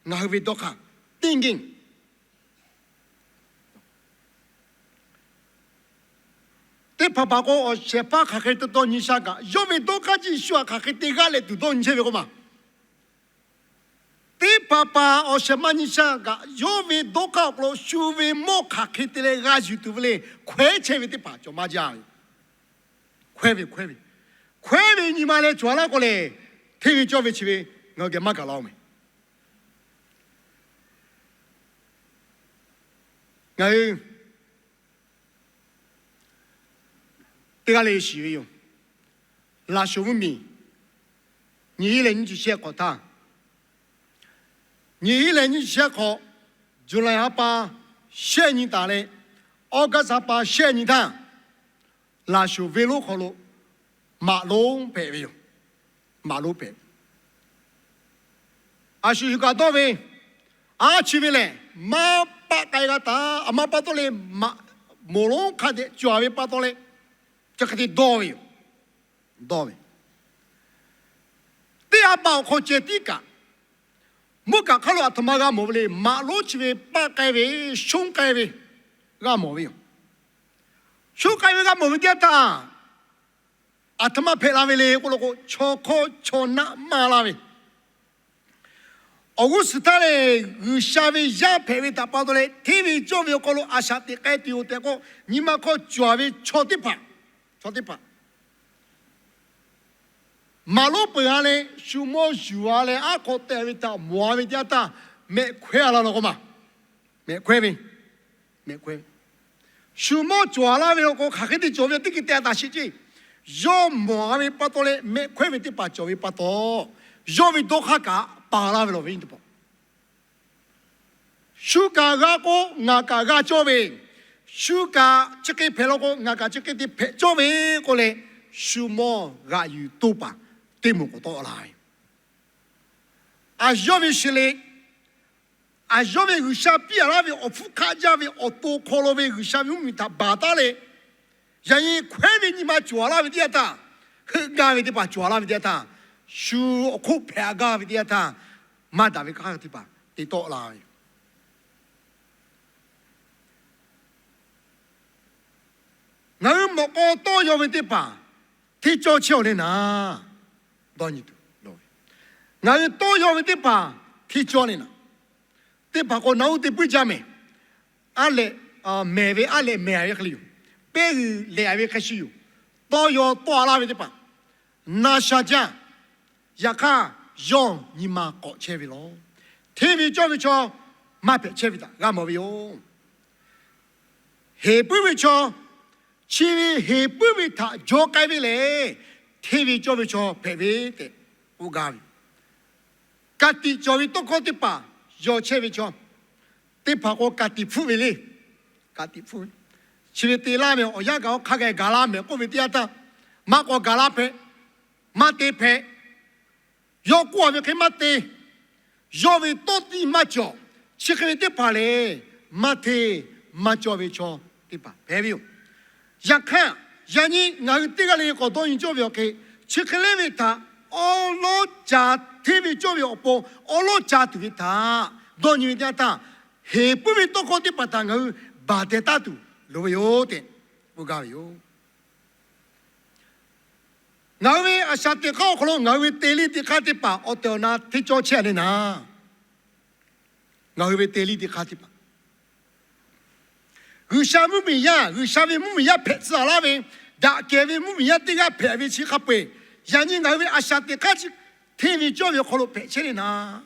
ngaˬ hui ve dawˇ hk'aˇ, thinking. Teˇ hpaˍ hpaˍ k'o, awˬ shehˍ hpaˇ hk'aˬ hk'e te tawˇ nyi sha kaꞈ, yawˇ ve dawˇ hk'aˇ Yeˍsuˆ htaꞈ hk'aˬ hk'e te g'aˇ leh tuˬ dawˇ nyi chehˇ ve k'oˆ ma. Teˇ hpaˍ hpaˍ awˬ shehˍ ma nyi sha kaꞈ, yawˇ ve dawˇ hk'aˇ awˬ hk'aw lo shu ve mawˇ hk'aˬ hk'e te leh g'a yuˬ tuˬ ve le, hkawehˉ chehˇ ve teˇ hpaˍ cawˬ maˇ jaˇ ve. Hkawehˉ ve, hkawehˉ ve, hkawehˉ ve nyi ma leh cawˬ laˇ k'o lehˬ, hteˇ ve cawˇ ve chi ve ngaˬ hui geh maˇ gaˬ la-oˬ meh. Ngaˬ hui teˇ g'aˇ le shiˍ ve yoˬ. Laꞈ shoˍ mvuhˇmiˬ nyiˇ hinˉ leh nyiˇ chi shehˆ hk'awꞈ htaˇ, nyiˇ hinˉ leh nyiˇ chi shehˆ hk'awꞈ, July ha pa shehˆ nyi taˍ leh, August ha pa shehˆ nyi htaˇ, laꞈ shoˍ venˇ lonˉ hk'aw lo maꞈ lonˉ hpehꞈ ve yoˬ. Maꞈ lonˉ hpehꞈ ve. A shu shu kaꞈ dawˇ ve, a chi ve lehˬ, maˇ paˆ k'ai g'a taˍ. A ma pa taw leh maꞈ moˍ lonˉ hk'a dehꞈ cawˬ ve pa taw leh, chi hk'e te dawˇ ve yoˬ. Dawˇ ve, teˇ ha pa awˬ hk'aw ceh tiˉ kaꞈ, mvuhˇ kaꞈ hk'aˇ lo aˬ htoꞈ ma g'a mawˬ ve le. Maꞈ lonˉ chi ve paˆ k'ai ve, shonˉ k'ai ve g'a mawˬ ve yoˬ. Shonˉ k'ai ve g'a mawˬ ve teˇ yanˇ htaˇ, aˬ htoꞈ ma hpehꞈ la ve le k'oˆ law k'o, chaw hk'awˇ chaw naˆ maˇ laˇ ve, awˬ g'uˇ suhˍ htaˇ lehˬ, G'uiˬsha ve yaˇ hpehꞈ ve htaꞈ pa taw leh, hteˇ ve cawˇ ve awˬ hk'aw lo a shaꞈ teꞈ k'ai tuˬ yoˬ tehꞈ k'o, nyi ma hk'aw cawˬ ve chaw teˇ hpaˍ, chaw teˇ hpaˍ maꞈ lonˉ peuˬ ha leh, shu mawˇ yuˬ ha leh, aˉ hk'aw teh ve htaꞈ mawˬ ha ve teˇ yanˇ htaˇ, mehˆ hkawehˉ a laˇ law k'oˆ ma. Mehˆ hkawehˉ ve, mehˆ hkawehˉ ve, shu mawˇ cawˬ laˇ ve law k'o, hk'aˬ hk'e te cawˬ ve teˇ hkui te a taˍ sheˍ ceˇ. Yawˇ mawˬ ha ve pa taw leh mehˆ hkawehˉ ve teˇ hpaˍ cawˬ ve pa taw, yawˇ ve dawˇ hk'aˇ kaꞈ paˍ laˇ ve lawˬ ve nyi teˇ hpaˍ. Shu kaꞈ g'a k'o, ngaˬ kaꞈ g'a cawˇ ve, shu kaꞈ chi hk'e hpehꞈ law k'o, ngaˬ kaꞈ chi hk'e te hpehꞈ cawˇ ve k'oˆ leh, shu mawˇ g'aꞈ yuˬ toˇ paˍ teˇ moˍ k'awꞈ tawˆ la ve. A yawˇ ve sheˍ le, a yawˇ ve G'uiˬsha piˇ a laˇ ve awˬ hpfuhˇ hk'aˆ jaˇ ve awˬ to hk'aw lo ve G'uiˬsha ve mvuhˇmiˬ htaꞈ baˬ taˉ leh, yaꞈ nyi hkawehˉ ve nyi ma cawˬ a laˇ ve teˇ yanˇ htaˇ, heuˆ gaˇ ve teˇ hpaˍ cawˬ a laˇ ve teˇ yanˇ htaˇ, shu awˬ hk'oˆ hpehꞈ a gaˇ ve teˇ yanˇ htaˇ, maˇ daꞈ ve hk'aˇ teˇ hpaˍ te tawˆ la ve yoˬ. Ngaˬ hui mawꞈ k'aw tawˇ yaw ve teˇ hpaˍ hteˇ cawˇ chehˇ-oˬ le naˍ, dawˇ nyi tuˬ dawˇ ve. Ngaˬ hui tawˇ yaw ve teˇ hpaˍ hteˇ cawˇ le naˍ. Teˇ hpaˍ k'o, naˍ uˉ te puiˉ jaˇ mehˍ. Aˉ lehꞈ, mehˍ ve aˉ lehꞈ mehˍ ve hk'e le yoˬ. pehˇ g'uiˬ lehˬ ve hk'a shuˍ yoˬ. Tawˇ yaw tawˆ a laˇ ve teˇ hpaˍ na sha jaˇ. Yaꞈ hk'aˇ, yawˇ nyi ma k'awꞈ chehˇ ve lawˬ. Hteˇ ve cawˇ ve chaw maˇ hpehꞈ chehˇ ve htaꞈ g'a mawˬ ve yoˬ. Heˍ puiˉ ve chaw, chi ve heˍ puiˉ ve htaꞈ jaw k'ai ve lehˬ, hteˇ ve cawˇ ve chaw hpehꞈ ve tehꞈ k'oˆ gaˇ ve. Ka tiꞈ cawˬ ve tawˇ hkawˇ teˇ hpaˍ yaw chehˇ ve chaw teˇ hpaˍ k'o, ka tiꞈ hpfuhˆ ve le. Ka tiꞈ hpfuhˆ ve, chi ve te laˇ mehˍ, awˬ yanˇ gaˬ-oˬ hk'a gaˬ gaˬ la mehˍ k'oˆ ve teˇ yanˇ htaˇ, maˇ k'awꞈ gaˬ la hpehꞈ, maˇ te hpehꞈ. Yawˇ k'oˆ a ve hk'e maˇ te. Yawˇ ve tawˇ tiˇ maˇ cawˬ. Chi hk'e ve teˇ hpaˍ lehˬ, maˇ hteˇ maˇ cawˇ ve chaw teˇ hpaˍ hpehꞈ ve yoˬ. Yaꞈ hk'aˇ, yaꞈ nyi ngaˬ hui teˇ g'aˇ le k'awꞈ dawˇ nyi cawˇ ve awˬ hk'e, chi hk'e lehˬ ve htaꞈ awˉ lawˉ ca, hteˇ ve cawˇ ve awˬ pon awˉ lawˉ ca tuˬ ve htaꞈ dawˇ nyi ve teˇ yanˇ htaˇ, heˍ puiˉ ve tawˇ hkawˇ teˇ hpaˍ htaꞈ ngaˬ hui baˬ teh taˉ tuˬ loˍ ve yoˬ tehꞈ k'oˆ gaˇ ve yoˬ. Ngaˬ hui ve a shaꞈ teꞈ hk'aˇ awˬ hk'aw lo ngaˬ hui ve te liˇ te hk'aˇ teˇ hpaˍ awˬ tehˬ awˬ na hteˇ cawˇ chehˇ a le naˍ, ngaˬ hui ve te liˇ te hk'aˇ teˇ hpaˍ G'uiˬsha mvuhˇmiˬ yaˇ, G'uiˬsha ve mvuhˇmiˬ yaˇ hpehꞈ tcuh a laˇ ve, daꞈ kehˬ ve mvuhˇmiˬ yaˇ teˇ g'aˇ hpehꞈ ve chi hk'a peu-eˬ, yaꞈ nyi ngaˬ hui ve a shaꞈ teꞈ hk'aˇ chi hteˇ ve cawˇ ve awˬ hk'aw lo hpehꞈ chehˇ le naˍ,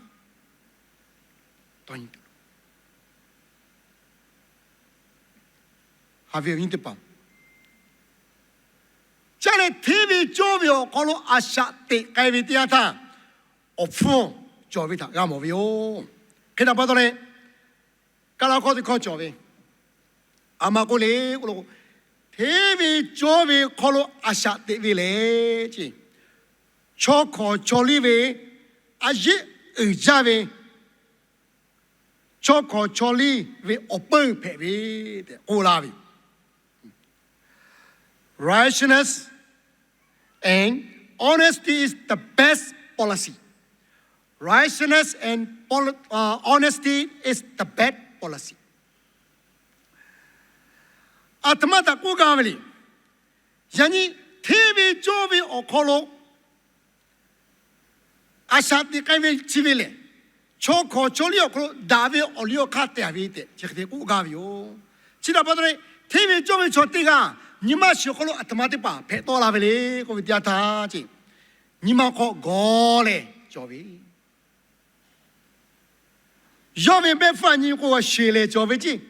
a teˇ pa, caˇ leh hteˇ ve cawˇ ve awˬ hk'aw lo a shaꞈ teꞈ k'ai ve teˇ yanˇ htaˇ, awˬ hpfuhˇ cawˬ ve htaꞈ g'a mawˬ ve yoˬ. Hk'e htaꞈ pa taw leh, kaˇ laˇ hkawˇ teˇ hkawˇ cawˬ ve, a ma k'oˆ le, hteˇ ve cawˇ ve hk'aw lo a shaꞈ teꞈ ve lehˬ, chaw hkawˍ chaw liˇ ve a yeˆ uiˍ jaˇ ve, chaw hkawˍ chaw liˇ ve awˬ peuˇ hpehꞈ ve tehꞈ k'oˆ laˇ ve Righteousness and honesty is the best policy. Righteousness and poli- uh, honesty is the best policy. A htoꞈ ma htaꞈ k'oˆ gaˇ ve le. Yaꞈ nyi hteˇ ve cawˇ ve awˬ hk'aw lo a shaꞈ teꞈ k'ai ve chi ve lehˬ, chaw hkawˍ chaw liˇ awˬ hk'aw lo daꞈ ve awˬ liˇ awˬ hk'aˇ te a ve tehꞈ chi hk'e te k'oˆ gaˇ ve yoˬ. Chi htaꞈ pa taw leh, hteˇ ve cawˇ ve chaw teˇ g'aˇ nyi ma shiˍ awˬ hk'aw lo a htoꞈ ma teˇ hpaˍ hpehꞈ tawˆ la ve le k'oˆ ve teˇ yanˇ htaˇ, nyi ma hk'aw gawˬ leh cawˬ ve, yawˇ ve mehˆ hpfuhˇ a nyi k'o g'a sheˍ lehˬ cawˬ ve ceˇ.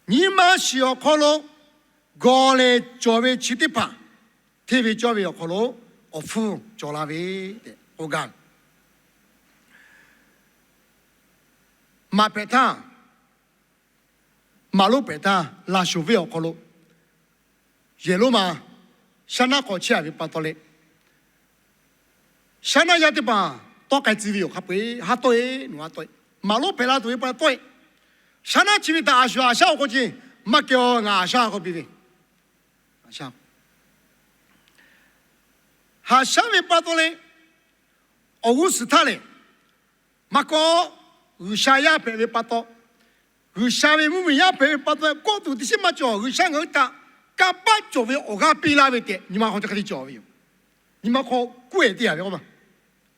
Nyi ma shiˍ awˬ hk'aw lo gawˬ leh cawˬ ve chi teˇ hpaˍ, hteˇ ve cawˇ ve awˬ hk'aw lo awˬ hpfuhˇ cawˬ la ve tehꞈ k'oˆ gaˇ. Maꞈ hpehꞈ htaˇ, maˍ lonˉ hpehꞈ htaˇ, laˬ shoˍ venˇ awˬ hk'aw lo yehˬ lonˉ ma shaˉ naˆ hk'aw chehˇ a ve pa taw leh, shaˉ naˆ yaˇ teˇ hpaˍ tawˆ k'ai tcuh ve yoˬ. Hk'a peu-eˬ haˉ tawˆ-e, nawˬ haˉ tawˆ-e, maˍ lonˉ hpehꞈ la tuˬ ve pa tawˆ-e. Shaˉ naˆ chi ve htaꞈ a shuˍ a shaˉ awˬ hk'aw ce maˇ kehˬ-aw, ngaˬ a shaˉ k'awꞈ piˇ ve, a shaˉ, haꞈ shaˉ ve pa taw leh, awˬ g'uˇ suhˍ htaˇ lehˬ, maˇ kawˆ, G'uiˬsha yaˇ hpehꞈ ve pa taw, G'uiˬsha ve mvuhˇmiˬ yaˇ hpehꞈ ve pa taw, kawˆ tuˬ teˇ shiˉ maˇ cawˬ. G'uiˬsha ngaˬ hui htaꞈ kanˇ paˆ cawˬ ve awˬ g'aˇ piˇ laˇ ve tehꞈ nyi ma hk'aw chi hk'e te cawˬ ve yoˬ. Nyi ma hk'aw kuˉ-ehˍ teˇ yanˇ ve k'o,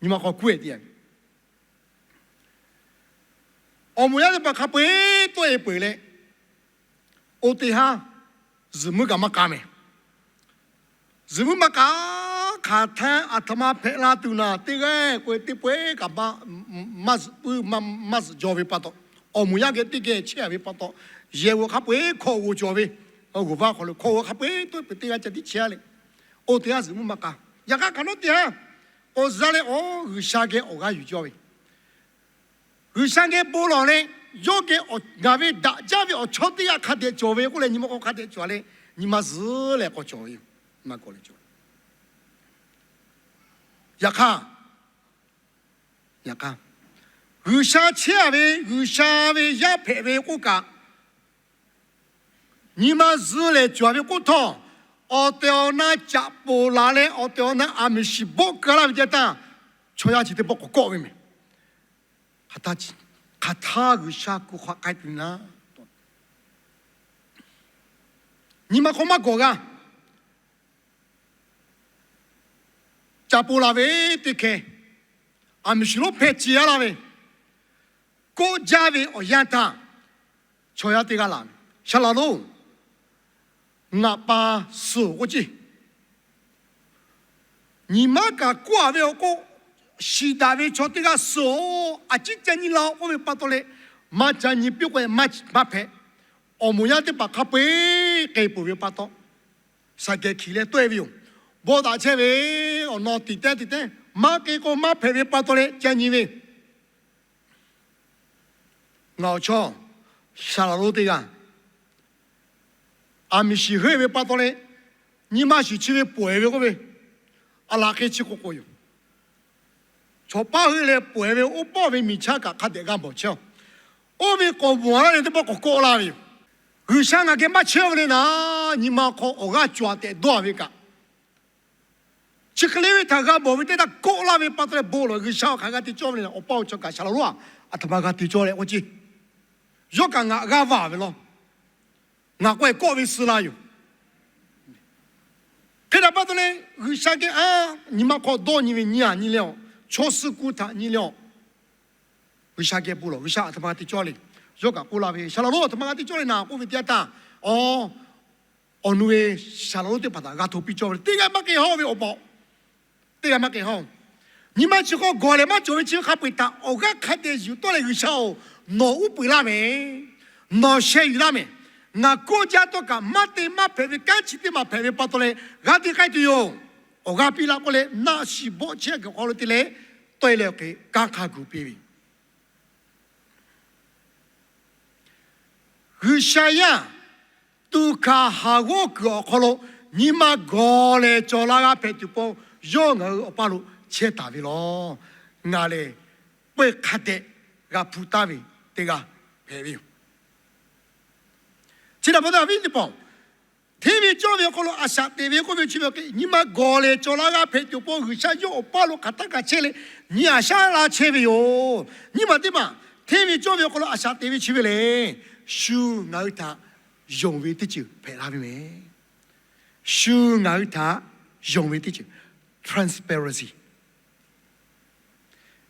nyi ma hk'aw kuˉ-ehˍ teˇ yanˇ ve, awˬ moˍ yaˇ teˇ hpaˍ hk'a peu-eˬ tawˆ-e peuˬ leh, oˇ teˇ haˉ zuhꞈ muiˉ kaꞈ maˇ k'a mehˍ. Zuhꞈ muiˉ maˇ k'a, hk'aˬ htaˇ a htoꞈ ma hpehꞈ la tuˬ naˍ, teˇ g'aˇ k'o teˇ pawehˇ kaꞈ maˇ zuhꞈ puiˉ, maˇ zuhꞈ jaw ve pa taw, awˬ moˍ yaˇ geh teˇ geh chehˇ a ve pa taw, yehˬ g'uˬ hk'a peu-eˬ hkawꞈ g'oˍ cawˬ ve, g'uˬ vaˇ hk'aw lo hkawꞈ g'oˍ hk'a peu-eˬ tawˆ-e peuˬ teˇ g'aˇ ca tiˉ chehˇ a leh, oˇ teˇ g'aˇ zuhꞈ muiˉ maˇ k'a. Yaꞈ hk'aˇ hk'aˬ nawˉ teˇ haˉ k'awꞈ za leh, awˬ, G'uiˬsha geh awˬ g'aˇ yuˬ cawˇ ve, G'uiˬsha geh bon lawˬ leh, yawˇ geh ngaˬ ve daꞈ jaˇ ve awˬ chawˇ teˇ g'aˇ hk'a dehꞈ cawˬ ve k'oˆ leh, nyi ma hk'aw hk'a dehꞈ cawˬ leh, nyi ma zuhꞈ leh k'awꞈ cawˬ ve yoˬ. Maˇ kawˆ leh cawˬ. Yaꞈ hk'aˇ, yaꞈ hk'aˇ, G'uiˬsha chehˇ a ve, G'uiˬsha ve yaˇ hpehꞈ ve k'oˆ kaꞈ, nyi ma zuhꞈ leh cawˬ ve k'oˆ htawˇ, awˬ tehˬ awˬ na caꞈ poˬ laˬ leh awˬ tehˬ awˬ na aˬ miˍ shiˍ bawˆ keu laˇ ve teˇ yanˇ htaˇ, chaw yaˇ chi teˇ pawˆ k'awꞈ kawˆ ve mehˍ. Hk'aˬ htaˇ G'uiˬsha kuˬ hk'aꞈ k'ai tuˬ naˍ, nyi ma hk'aw maˇ gawˬ g'a. Caꞈ poˬ laˬ ve teˇ hkeh, aˬ miˍ shiˍ lonˉ hpehˇ ce-a laˇ ve, kawˆ jaˇ ve awˬ yanˇ htaˇ, Chaw yaˇ teˇ g'aˇ laˬ, Saˍ laˍ lonˉ, ngaˬ pa suh-oˬ k'oˆ ceˇ. Nyi ma kaꞈ kawˆ-a ve awˬ k'o, shiˍ daꞈ ve chaw teˇ g'aˇ suh-oˬ, a ciˉ ca nyi la-oˬ k'oˆ ve pa taw leh, maˇ ca nyi piˇ k'o, maˇ hpehꞈ. Awˬ moˍ yaˇ teˇ hpaˍ hk'a peu-eˬ k'ai peuˬ ve pa taw, saˍkehˍ hkiˬ leh tawˆ-e ve yoˬ. Bawˆ daꞈ chehˇ ve awˬ naw tiꞈ tehˉ tiꞈ tehˉ maˇ k'ai k'o, maˇ hpehꞈ ve pa taw leh ca nyi ve. Ngaˬ awˬ chawˇ Saˍ laˍ lonˉ teˇ g'aˇ, aˬ miˍ shiˍ heuˆ ve pa taw leh, nyi ma shiˍ chi ve pawehˬ ve k'oˆ ve, aˬ laˬ hk'e chi k'oˆ k'o yoˬ. Chaw paˉ heuˆ leh pawehˬ ve oˇ pawˆ ve miˬ chaˇ kaꞈ hk'a dehꞈ g'a mawˬ chehˇ-oˬ. Oˇ ve k'awꞈ mawˬ laˇ leh teˇ pawˆ k'awꞈ kawˆ laˇ ve yoˬ. G'uiˬsha ngaˬ geh maˇ chehˇ ve le naˍ, nyi ma hk'aw awˬ g'aˇ cawˬ tehꞈ dawˇ-a ve kaꞈ, chi hk'e le ve htaꞈ g'a mawˬ ve teˇ htaˇ kawˆ laˇ ve pa taw leh bon lawˬ, G'uiˬsha awˬ hk'aˬ g'a te cawˇ ve le, awˬ pa awˬ chawˇ kaꞈ Saˍ laˍ lonˉ-a, aˬ htoꞈ ma g'a te cawˇ leh k'oˆ ceˇ. Yawˇ kaꞈ ngaˬ g'aˇ vaˇ ve law. Ngaˬ k'awehˬ kawˆ ve suh la yoˬ. Hk'e htaꞈ pa taw leh G'uiˬsha geh a, nyi ma hk'aw dawˇ nyi ve nyi-a nyi leh-aˬ, chaw suh ku htaꞈ nyi leh-aˬ, G'uiˬsha geh bon lawˬ, G'uiˬsha aˬ htoꞈ ma g'a te cawˇ le. Yawˇ kaꞈ k'oˆ laˇ ve, Saˍ laˍ lonˉ aˬ htoꞈ ma g'a te cawˇ le naˍ k'oˆ ve teˇ yanˇ htaˇ, awˬ, awˬ nu ve Saˍ laˍ lonˉ teˇ hpaˍ htaꞈ g'a hto piˇ cawˇ ve le. Teˇ g'aˇ maˇ k'ai haw ve awˬ pa, teˇ g'aˇ maˇ k'ai haw. Nyi ma chi hk'aw gawˬ lehˬ maˇ cawˬ ve chi ve hk'a peu-eˬ htaꞈ awˬ g'aˇ hk'a dehꞈ yuˬ tawˆ leh, G'uiˬsha-oˬ, nawˬ uˉ peunˍ laˇ mehˍ, nawˬ sheh yuˬ laˇ mehˍ. Ngaˬ kawˆ jaˇ htawˇ kaꞈ maˇ te maˇ hpehꞈ ve kanˉ chi teˇ maˬ hpehꞈ ve pa taw leh g'a te k'ai tuˬ yoˬ. Awˬ g'aˇ piˇ laˇ k'oˆ leh, naˆ shiˍ bawˆ chehˇ kuiˬ awˬ hk'aw lo te leh tawˆ-e leh awˬ hk'e kanˉ hk'a gu piˇ ve G'uiˬsha yaˇ tuꞈ hkanˍ haˍ g'awˇ kuiˬ awˬ hk'aw lo nyi ma gawˬ lehˬ cawˬ la g'a hpehꞈ tuˬ pon, yawˇ ngaˬ hui awˬ paˇ lo chehˇ taˍ ve law. Ngaˬ lehˬ pawehˇ hk'a dehꞈ g'a hpu taˍ ve teˇ g'aˇ hpehꞈ ve yoˬ. Chi htaꞈ pa taw, awˬ viˉ teˇ hpaˍ, hteˇ ve cawˇ ve awˬ hk'aw lo a shaꞈ teꞈ ve k'oˆ ve chi ve, nyi ma gawˬ lehˬ cawˬ la g'a hpehꞈ tuˬ pon G'uiˬsha yawˇ awˬ paˇ lo hk'aˬ htaˇ kaꞈ chehˇ leh, nyi aꞈ shaˉ la chehˇ ve yoˬ. Nyi ma teˇ maˬ, hteˇ ve cawˇ ve awˬ hk'aw lo a shaꞈ teꞈ ve chi ve lehˬ, shu ngaˬ hui htaꞈ yonˍ ve teˇ ceuˬ hpehꞈ la ve mehˍ. Shu ngaˬ hui htaꞈ yonˍ ve teˇ ceuˬ, transparency.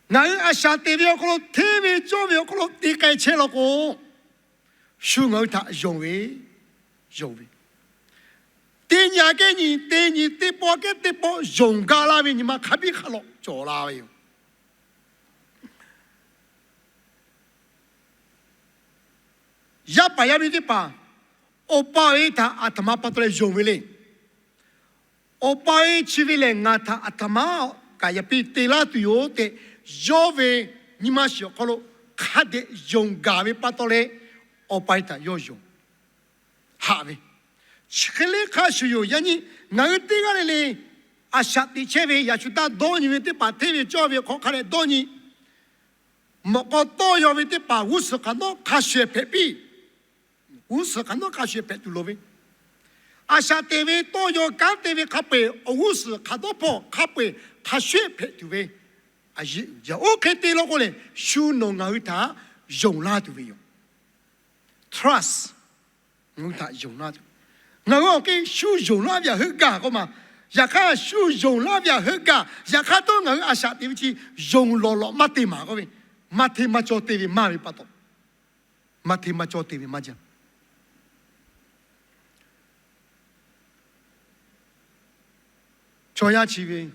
Ngaˬ hui a shaꞈ teꞈ ve awˬ hk'aw lo, hteˇ ve cawˇ ve awˬ hk'aw lo te k'ai chehˇ law k'o, shu ngaˬ hui htaꞈ yonˍ ve, yonˍ ve, teˇ nyi kehˉ nyi teˇ nyi, teˇ pawˆ kehˉ teˇ pawˆ yonˍ gaˇ laˇ ve nyi ma hk'a biˇ hk'a lawꞈ cawˬ la ve yoˬ. Yaˇ paˍ yaˇ miˇ teˇ hpaˍ, awˬ pa awˬ e htaꞈ aˬ htoꞈ ma pa taw leh yonˍ ve le. Awˬ pa e chi ve lehˬ, ngaˬ htaꞈ aˬ htoꞈ ma kaꞈ yaꞈ piˇ te laˇ tuˬ yoˬ tehꞈ, yawˇ ve nyi ma shiˍ awˬ hk'aw lo hk'a dehꞈ yonˍ gaˬ ve pa taw leh, awˬ pa e htaꞈ yawˇ yonˍ haꞈ ve. Chi hk'e le hk'a shuˍ yoˬ. Yaꞈ nyi ngaˬ hui teˇ g'aˇ le le a shaꞈ teꞈ chehˇ ve, yaꞈ shu taˇ dawˇ nyi ve teˇ hpaˍ, hteˇ ve cawˇ ve hk'aw hk'a dehꞈ dawˇ nyi, mawꞈ k'aw tawˇ yaw ve teˇ hpaˍ g'uˇ suhˍ hk'aˬ nawˉ hk'a shuˍ hpehꞈ piˇ. G'uˇ suhˍ hk'aˬ nawˉ hk'a shuˍ hpehꞈ tuˬ loˍ ve, a shaꞈ teꞈ ve tawˇ yaw kanˉ te ve hk'a peu-eˬ awˬ g'uˇ suhˍ hk'aˬ dawˇ hpawˇ hk'a peu-eˬ hk'a shuˍ hpehꞈ tuˬ ve, a yeˆ uiˍ jaˇ. Oˇ hk'e te law k'o lehˬ, shu nawˬ ngaˬ hui htaꞈ yonˍ laˇ tuˬ ve yoˬ. Trust, ngaˬ hui htaꞈ yonˍ laˇ tuˬ. Ngaˬ hui awˬ hk'e shu yonˍ laˇ ve htaꞈ heuˆ gaˇ k'oˆ ma. Yaꞈ hk'aˇ shu yonˍ laˇ ve htaꞈ heuˆ gaˇ. Yaꞈ hk'aˇ htawˇ ngaˬ hui a shaꞈ teꞈ ve chi yonˍ lawˬ lawꞈ maˇ te maˍ k'oˆ ve, maˇ hteˇ maˇ cawˇ te ve maˇ ve pa taw, maˇ hteˇ maˇ cawˇ te ve maˇ jaˇ. Chaw yaˇ chi ve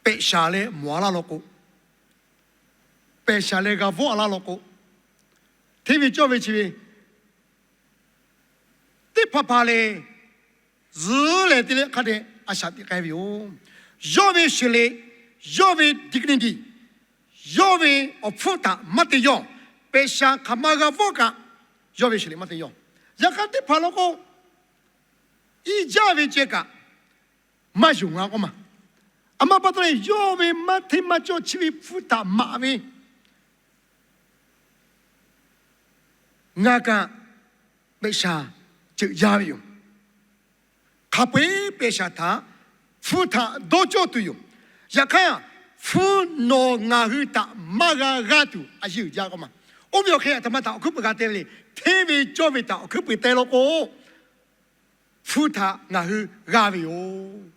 pehꞈ shaˍ leh mawˬ a laˇ law k'o, pehꞈ shaˍ leh g'a vawˆ a laˇ law k'o, hteˇ ve cawˇ ve chi ve teˇ hpaˍ hpaˍ lehˬ, zuhˬ lehˬ te leh hk'a dehꞈ a shaꞈ teꞈ k'ai ve yoˬ. Yawˇ ve sheˍ leꞈ, yawˇ ve dignity, yawˇ ve awˬ hpfuhˇ htaꞈ maˇ te yawˇ. Pehꞈ shaˍ hk'aˬ ma g'a vawˆ kaꞈ, yawˇ ve sheˍ leꞈ maˇ te yawˇ. Yaꞈ hk'aˇ teˇ hpaˍ law k'o, iˉ jaˇ ve ceh kaꞈ maˇ yonˍ a k'oˆ ma. Aˬ ma pa taw leh yawˇ ve maˇ hteˇ maˇ cawˇ chi ve hpfuhˇ htaꞈ maꞈ ve ngaˬ kaꞈ pehꞈ shaˍ ceuꞈ jaˇ ve yoˬ. Hk'a peu-eˬ pehꞈ shaˍ htaꞈ hpfuhˇ htaꞈ dawˇ cawˇ tuˬ yoˬ. Yaꞈ hk'aˇ, hpfuhˇ nawˬ ngaˬ hui htaꞈ maˇ g'a g'aˇ tuˬ a yeˇ uiˍ jaˇ k'oˆ ma. Oˇ ve awˬ hk'e aˬ htoꞈ ma htaꞈ awˬ hkuiˉ puiˍ g'a te ve le. Hteˇ ve cawˇ ve htaꞈ awˬ hkuiˉ puiˍ te law k'o, hpfuhˇ htaꞈ ngaˬ hui g'aˇ ve yoˬ.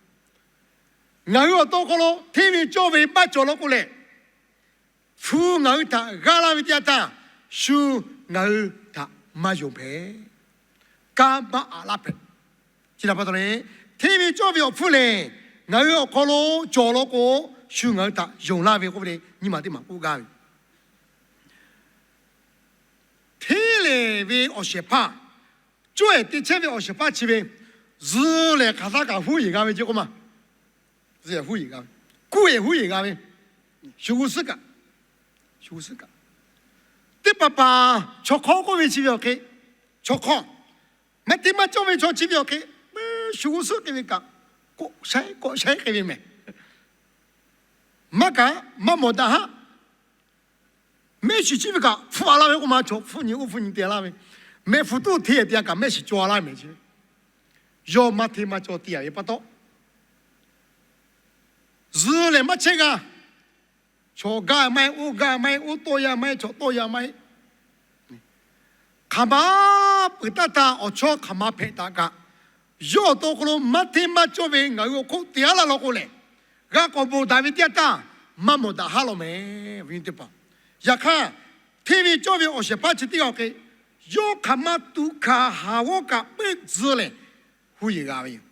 Ngaˬ hui awˬ to hk'aw lo hteˇ ve cawˇ ve maˇ cawˬ law k'o lehˬ, hpfuhˇ ngaˬ hui htaꞈ g'aˇ laˇ ve teˇ yanˇ htaˇ, shu ngaˬ hui htaꞈ maˇ yonˍ hpehꞈ, kanˉ maˇ aꞈ laˇ hpehꞈ. Chi htaꞈ pa taw leh, hteˇ ve cawˇ ve awˬ hpfuhˇ lehˬ, ngaˬ hui awˬ hk'aw lo cawˬ law k'o, shu ngaˬ hui htaꞈ yonˍ laˇ ve k'oˆ ve le, nyi ma teˇ maˬ k'oˆ gaˇ ve. Hteˇ lehˬ ve awˬ shehˍ hpaˇ, cawˇ ehˍ te chehˇ ve awˬ shehˍ hpaˇ chi ve, zuhꞈ lehˬ hk'aˬ htaˇ kaꞈ huˉ yeˬ g'a ve ce k'oˆ ma. Zuhꞈ lehˬ huˉ yeˬ g'a ve, kuˇ ehˍ huˉ yeˬ g'a ve, shu g'uˇ suhˉ kaꞈ, shu g'uˇ suhˉ kaꞈ, teˇ hpaˍ hpaˍ chaw hk'awˇ k'oˆ ve chi ve awˬ hk'e, chaw hk'awˇ, maˇ hteˇ maˇ cawˇ ve chaw chi ve awˬ hk'e, shu g'uˇ suhˉ k'ai ve kaꞈ, kawꞈ shaiˉ kawꞈ shaiˉ k'ai ve mehˬ. Maˇ kaꞈ maˇ mawˬ daꞈ haˉ. Mehˆ shiˍ chi ve kaꞈ hpfuhˆ a laˇ ve k'oˆ ma, chaw hpfuhˆ nyi oˇ hpfuhˆ nyi te laˇ ve, mehˆ hpu tuˉ hteˇ te a kaꞈ mehˆ shiˍ cawˬ a laˇ mehˬ ce. Yawˇ maˇ hteˇ maˇ cawˇ te a ve pa taw, zuhꞈ lehˬ maˇ chehˇ g'a. Chaw gaˇ maˇ heˆ, oˇ gaˇ maˇ heˆ, oˇ tawˆ yaˇ maˇ heˆ, chaw tawˆ yaˇ maˇ heˆ. Hk'aˬ ma peuˬ taˇ htaˇ awˬ chawˇ hk'aˬ ma hpehꞈ taˍ kaꞈ, yawˇ awˬ to hk'aw lo maˇ hteˇ maˇ cawˇ ve ngaˬ hui awˬ hk'oˆ te a laˇ law k'o lehˬ, g'a k'awꞈ bvuhˬ daꞈ ve teˇ yanˇ htaˇ, maˇ mawˬ daꞈ haˉ law mehˬ ve teˇ hpaˍ. Yaꞈ hk'aˇ, hteˇ ve cawˇ ve awˬ shehˍ hpaˇ chi teˇ g'aˇ awˬ hk'e, yawˇ hk'aˬ ma tuꞈ hkanˍ haˍ g'awˇ kaꞈ peuˆ zuhꞈ lehˬ, huˉ yeˬ g'a ve yoˬ.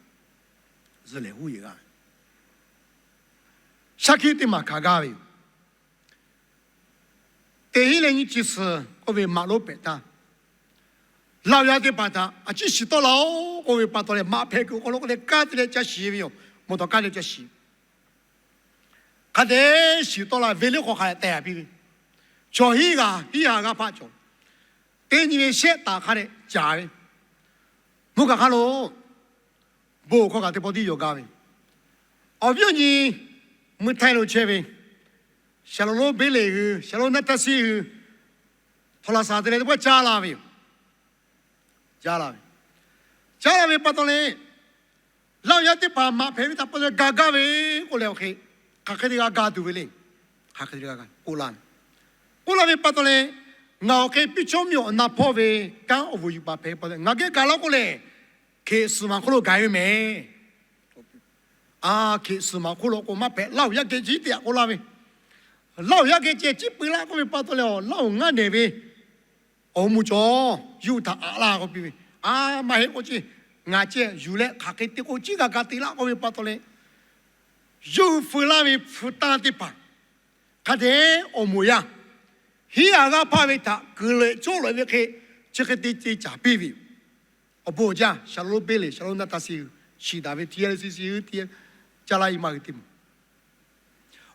Zuhꞈ lehˬ huˉ yeˬ g'a ve, shaˉ hkiˆ teˇ maˬ hkanˍ gaˇ ve yoˬ. Teˇ hinˉ leh nyiˇ chi suhˍ k'oˆ ve maꞈ lonˉ pehꞈ htaˇ, Laˇ huˍ yaˇ teˇ hpaˍ htaꞈ a ciˉ shiˍ tawˆ la-oˬ k'oˆ ve pa taw leh, maꞈ hpehꞈ kuiˬ awˬ hk'aw lo k'oˆ leh kanˉ te leh ca shiˍ ve yoˬ. Mawˬ tawˍ kanˉ te leh ca shiˍ. Hk'a dehꞈ shiˍ tawˆ la ve, liˇ hk'aw hk'a dehꞈ teh a piˇ ve, chaw hiˉ g'a hiˉ ha g'aˇ hpaˆ cawˬ. Teˇ nyi ve shehˆ taˍ hk'a dehꞈ caˍ ve, mvuhˇ kaꞈ hk'a lo bon hkawˇ kaꞈ teˇ pawˆ tiˉ yaw gaˇ ve, awˬ viˉ awˬ nyi mui htaiˇ lo chehˇ ve, Shaˍlonˍ lonˉ Beˇleˍ hui, Shaˍlonˍ lonˉ Naˉtaˇsiˆ hui, htawnˍ laˬ saˍ te leh teˇ pawˆ caˇ la ve yoˬ. Caˇ la ve, caˇ la ve pa taw leh, Laˇ huˍ yaˇ teˇ hpaˍ maꞈ hpehꞈ ve htaꞈ pa taw leh ga gaˇ ve k'oˆ leh awˬ hk'e, hk'aˬ hk'e te g'a ga tuˬ ve le. Hk'aˬ hk'e te g'a ga k'oˆ la ve, k'oˆ la ve pa taw leh, ngaˬ awˬ hk'e piˇ chawˇ miˇ awˬ na hpawˇ ve kanˉ awˬ vuiˬ yuˬ baˬ hpehꞈ ve pa taw, ngaˬ geh gaˬ laˇ k'oˆ lehˬ, hkeꞈ suhˍ maˬ hk'oˆ lo gaˬ ve mehˬ. A, hkeꞈ suhˍ maˬ hk'oˆ lo k'o maˇ hpehꞈ, Laˇ huˍ yaˇ geh ciˉ te a k'oˆ laˇ ve, Laˇ huˍ yaˇ geh ceh ciˉ peu laˇ k'oˆ ve pa taw leh, Laˇ huˍ ngaˇ nehˬ ve awˬ mvuhˇ cawˬ, yawˇ hui htaꞈ aꞈ laˇ k'oˆ piˇ ve, a, maˇ heˆ k'oˆ ce, ngaˬ ceh yuˬ leh hk'aˬ hk'e te k'o ciˉ g'a ga te laˇ k'oˆ ve pa taw leh, yawˇ hui feu laˇ ve hpu tanˇ teˇ hpaˍ hk'a dehꞈ awˬ moˍ yaˇ, hiˉ ha g'aˇ hpaˆ ve htaꞈ kuˬ leh cawˇ lawˬ ve hk'e, chi hk'e te te caˍ piˇ ve yoˬ. Awˬ bon jaˇ, Shaˍlonˍ lonˉ Beˇleˍ, Shaˍlonˍ lonˉ Naˉtaˇsiˆ hui, shiˍ daꞈ ve teˇ yanˇ le siˆ siˆ hui teˇ yanˇ, caˇ laˇ e maˇ hui te mawˬ.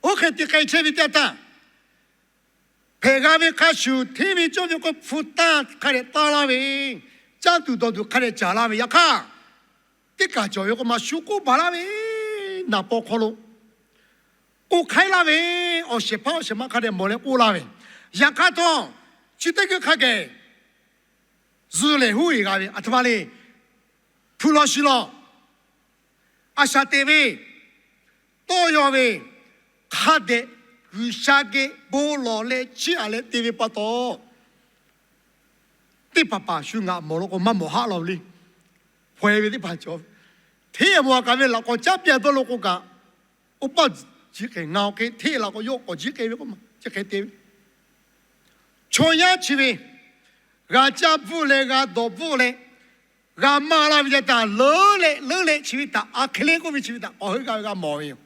Oˇ hk'e te k'ai chehˇ ve teˇ yanˇ htaˇ, hpehꞈ g'a ve hk'a shuˍ hteˇ ve cawˇ ve k'o hpu tanˇ hk'a dehꞈ tanˇ laˇ ve, caˇ tuˬ dawˬ tuˬ hk'a dehꞈ caˍ laˇ ve, yaꞈ hk'aˇ, teˇ kaˬ cawˬ ve k'o maˇ shu k'oˆ baˬ laˇ ve, naˍ paw hk'aw lo k'oˆ hk'aiˉ laˇ ve, awˬ shehˍ hpaˇ awˬ shehˍ ma hk'a dehꞈ mawˬ leh k'oˆ laˇ ve, yaꞈ hk'aˇ htawˇ, chi teˇ g'uiˇ hk'a geh zuhꞈ lehˬ huˉ yeˬ g'a ve, aˬ htoꞈ ma le, hpu law shi law, a shaꞈ teꞈ ve, tawˇ yaw ve, hk'a dehꞈ G'uiˬsha geh bon lawˬ leh chiˇ aꞈ leh te ve pa taw, teˇ hpaˍ hpaˍ shu ngaˬ mawˬ law k'o maˇ mawˬ haˆ law le. Hpaw e ve teˇ hpaˍ cawˬ, hteˇ mawˬ a kaꞈ ve laꞈ k'awꞈ caˉ piˇ a dawˇ law k'o kaꞈ, oˇ paˆ jiˆ k'ehˬ ngaˬ awˬ hk'e hteˇ laꞈ k'awꞈ yawˇ k'awꞈ jiˆ k'ehˬ ve k'oˆ ma, chi hk'e te ve. Chaw yaˇ chi ve g'a caˇ bvuhˆ leh g'a dawˬ bvuhˆ leh g'a maˇ laˇ ve yaˇ htaˇ, leuˉ leh leuˉ leh chi ve htaꞈ a hk'e le k'oˆ ve chi ve htaꞈ k'awꞈ heuˆ gaˇ ve g'a mawˬ ve yoˬ.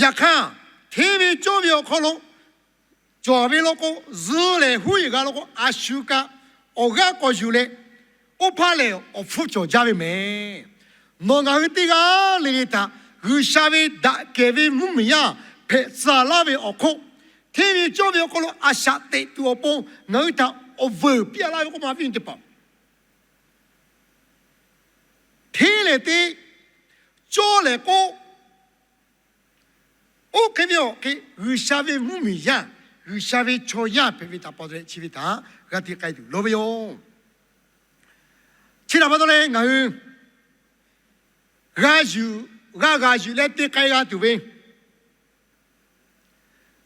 Yaꞈ hk'aˇ, hteˇ ve cawˇ ve awˬ hk'aw lo cawˬ ve law k'o, zuhꞈ lehˬ huˉ yeˬ g'a law k'o, a shu kaꞈ awˬ g'aˇ k'awꞈ yuˬ leh, oˇ hpaˇ lehˬ awˬ hpfuhˇ cawˬ jaˇ ve mehˬ. Nawˬ ngaˬ hui teˇ g'aˇ le le htaꞈ G'uiˬsha ve daꞈ kehˬ ve mvuhˇmiˬ yaˇ hpehꞈ tcuh laˇ ve awˬ hk'oˆ, hteˇ ve cawˇ ve awˬ hk'aw lo a shaꞈ teꞈ tuˬ awˬ pon ngaˬ hui htaꞈ awˬ vuiˬ piˇ a laˇ ve k'oˆ ma, viˉ nyi teˇ hpaˍ. Hteˇ lehˬ te, cawˇ lehˬ k'oˆ, oˇ hk'e ve awˬ hk'e G'uiˬsha ve mvuhˇmiˬ yaˇ, G'uiˬsha ve chaw yaˇ hpehꞈ ve htaꞈ pa taw leh chi ve htaꞈ g'a te k'ai tuˬ loˍ ve yoˬ. Chi htaꞈ pa taw leh ngaˬ hui g'a yuˬ, g'a g'a yuˬ leh te k'ai g'a tuˬ ve,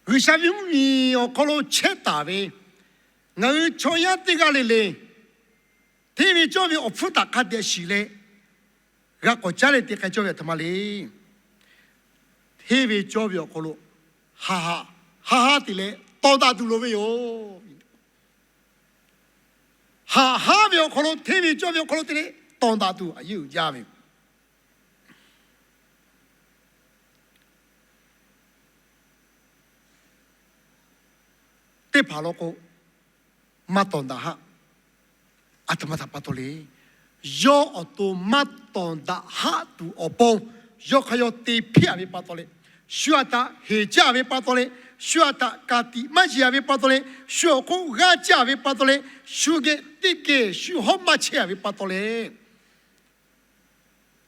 G'uiˬsha ve mvuhˇmiˬ awˬ hk'aw lo chehˇ taˍ ve ngaˬ hui chaw yaˇ teˇ g'aˇ le le, hteˇ ve cawˇ ve awˬ hpfuhˇ htaꞈ hk'a dehꞈ shiˍ leh, g'a k'awꞈ caˉ leh te k'ai cawˇ ve aˬ htoꞈ ma le. Hteˇ ve cawˇ ve awˬ hk'aw lo haꞈ haꞈ, haꞈ haꞈ te leh tawˇ daꞈ tuˬ loˍ ve yoˬ. hk'aˬ haˉ ve awˬ hk'aw lo, hteˇ ve cawˇ ve awˬ hk'aw lo te leh tawˍ daꞈ tuˬ a yeˇ uiˍ jaˇ ve yoˬ. Teˇ hpaˍ law k'o, maˇ tawˍ daꞈ haˆ. A htoꞈ ma htaꞈ pa taw le. Yawˇ awˬ to maˇ tawˍ daꞈ haˆ tuˬ awˬ pon, yawˇ hk'aˇ yawˇ te hpiˇ-a ve pa taw leh, shu aꞈ htaꞈ heˍ caˇ ve pa taw leh, shu aꞈ htaꞈ ka tiꞈ maˇ yeˬ-a ve pa taw leh, shu awˬ hk'oˆ g'aˇ caˇ ve pa taw leh, shu geh teˇ geh shu hawˉ maˇ chehˇ-a ve pa taw leh,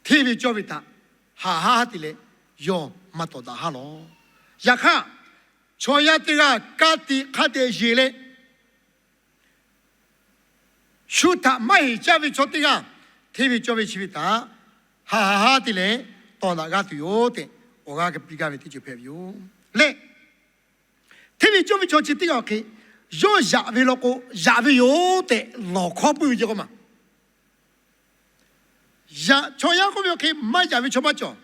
hteˇ ve cawˇ ve htaꞈ haˍ haˉ te leh yawˇ maˇ tawˍ daꞈ haˉ lawˬ. Yaꞈ hk'aˇ, chaw yaˇ teˇ g'aˇ ka tiꞈ hk'a dehꞈ yeˬ leh, shu htaꞈ maˇ heˍ caˇ ve chaw teˇ g'aˇ, hteˇ ve cawˇ ve chi ve htaꞈ haˍ haˉ haˉ te leh tawˍ daꞈ g'aˇ tuˬ yoˬ tehꞈ, awˬ g'aˇ geh piˇ gaˇ ve teˇ ceuˬ hpehꞈ ve yoˬ le. Hteˇ ve cawˇ ve chaw chi teˇ g'aˇ awˬ hk'e, yawˇ yaꞈ ve law k'o, yaꞈ ve yoˬ tehꞈ lawˬ hkawˉ puiˉ ve ce k'o ma. Yaꞈ, chaw yaˇ k'oˆ ve awˬ hk'e maˇ yaꞈ ve chaw maˇ cawˬ.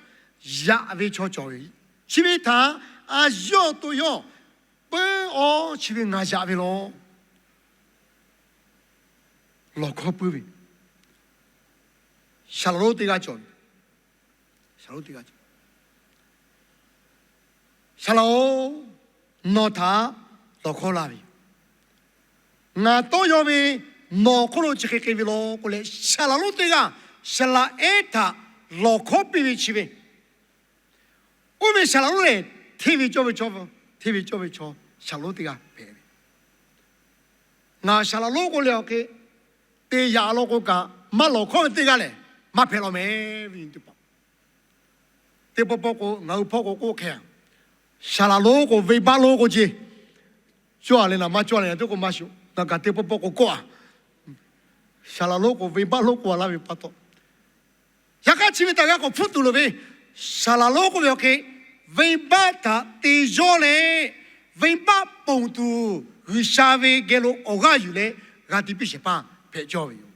Yaꞈ ve chaw cawˬ ve. Chi ve htaꞈ a yawˇ to yawˇ peuˬ-oˬ, chi ve ngaˬ yaꞈ ve law. Lawˬ hkawˉ puiˉ ve, Shaˍlaˍlonˉ teˇ g'aˇ cawˬ ve. Shaˍlaˍlonˉ teˇ g'aˇ cawˬ. Shaˍlaˍlonˉ, nawˬ htaꞈ lawˬ hkawˉ laˇ ve yoˬ. Ngaˬ tawˇ yaw ve nawˬ hk'oˆ lo chi hk'e hk'e ve law k'oˆ leh, Shaˍlaˍlonˉ teˇ g'aˇ Shaˍlaˍehˉ htaꞈ lawˬ hkawˉ piˇ ve chi ve, oˇ ve Shaˍlaˍlonˉ lehˬ, hteˇ ve cawˇ ve chaw, hteˇ ve cawˇ ve chaw Shaˍlaˍlonˉ teˇ g'aˇ hpehꞈ ve. Ngaˬ Shaˍlaˍlonˉ k'oˆ leh awˬ hk'e te yaꞈ law k'o kaꞈ, maˇ lawˬ hkawˉ ve teˇ g'aˇ lehˬ maˇ hpehꞈ law meh ve teˇ hpaˍ. Teˇ pawˆ pawˆ k'o ngaˬ hui hpawˇ k'o k'oˆ hk'e, Shaˍlaˍlonˉ k'o venˇbaˆ lonˉ k'oˆ ce. Cawˇ-a leh naˍ maˇ cawˇ leh naˍ teˇ k'o maˇ shuˍ, ngaˬ kaꞈ teˇ pawˆ pawˆ k'o kawˆ-a. Shaˍlaˍlonˉ k'o venˇbaˆ lonˉ k'oˆ-a laˇ ve pa taw, yaꞈ hk'aˇ chi ve htaꞈ g'a k'awꞈ hpfuhˆ tuˬ loˍ ve, Shaˍlaˍlonˉ k'oˆ ve awˬ hk'e, venˇbaˆ htaꞈ te yawˇ leh, venˇbaˆ ponˬ tuˬ G'uiˬsha ve geh lo awˬ g'aˇ yuˬ leh g'a te piˇ shehˍ hpaˇ hpehꞈ cawˇ ve yoˬ.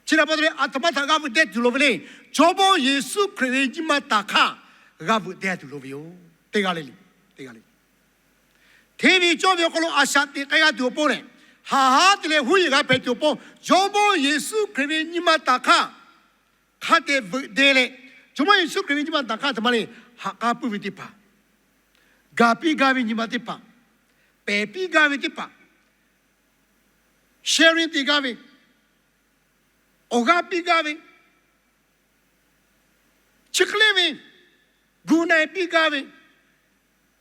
Chi htaꞈ pa taw leh, a htoꞈ ma htaꞈ g'a veuꞈ deh tuˬ loˍ ve le. Jawˇmawˇ Yeˍsuˆ Hkriꞈ ve nyi ma taˍ hk'aˇ g'a veuꞈ deh tuˬ loˍ ve yoˬ. Teˇ g'aˇ le le, teˇ g'aˇ le. Hteˇ ve cawˇ ve awˬ hk'aw lo a shaꞈ teꞈ k'ai g'a tuˬ awˬ pon lehˬ, haˍ haˉ te leh huˉ yeˬ g'a hpehꞈ tuˬ awˬ pon, Jawˇmawˇ Yeˍsuˆ Hkriꞈ ve nyi ma taˍ hk'aˇ hk'a dehꞈ veuꞈ deh leh, Jawˇmawˇ Yeˍsuˆ Hkriꞈ ve nyi ma taˍ hk'aˇ a htoꞈ ma le, haꞈ k'aˉ puiˉ ve teˇ hpaˍ, gaˬ piˇ gaˇ ve nyi ma teˇ hpaˍ, pehˬ piˇ gaˇ ve teˇ hpaˍ, sharing te gaˇ ve, awˬ g'aˇ piˇ gaˇ ve, chi hk'e le ve, gu na-e piˇ gaˇ ve,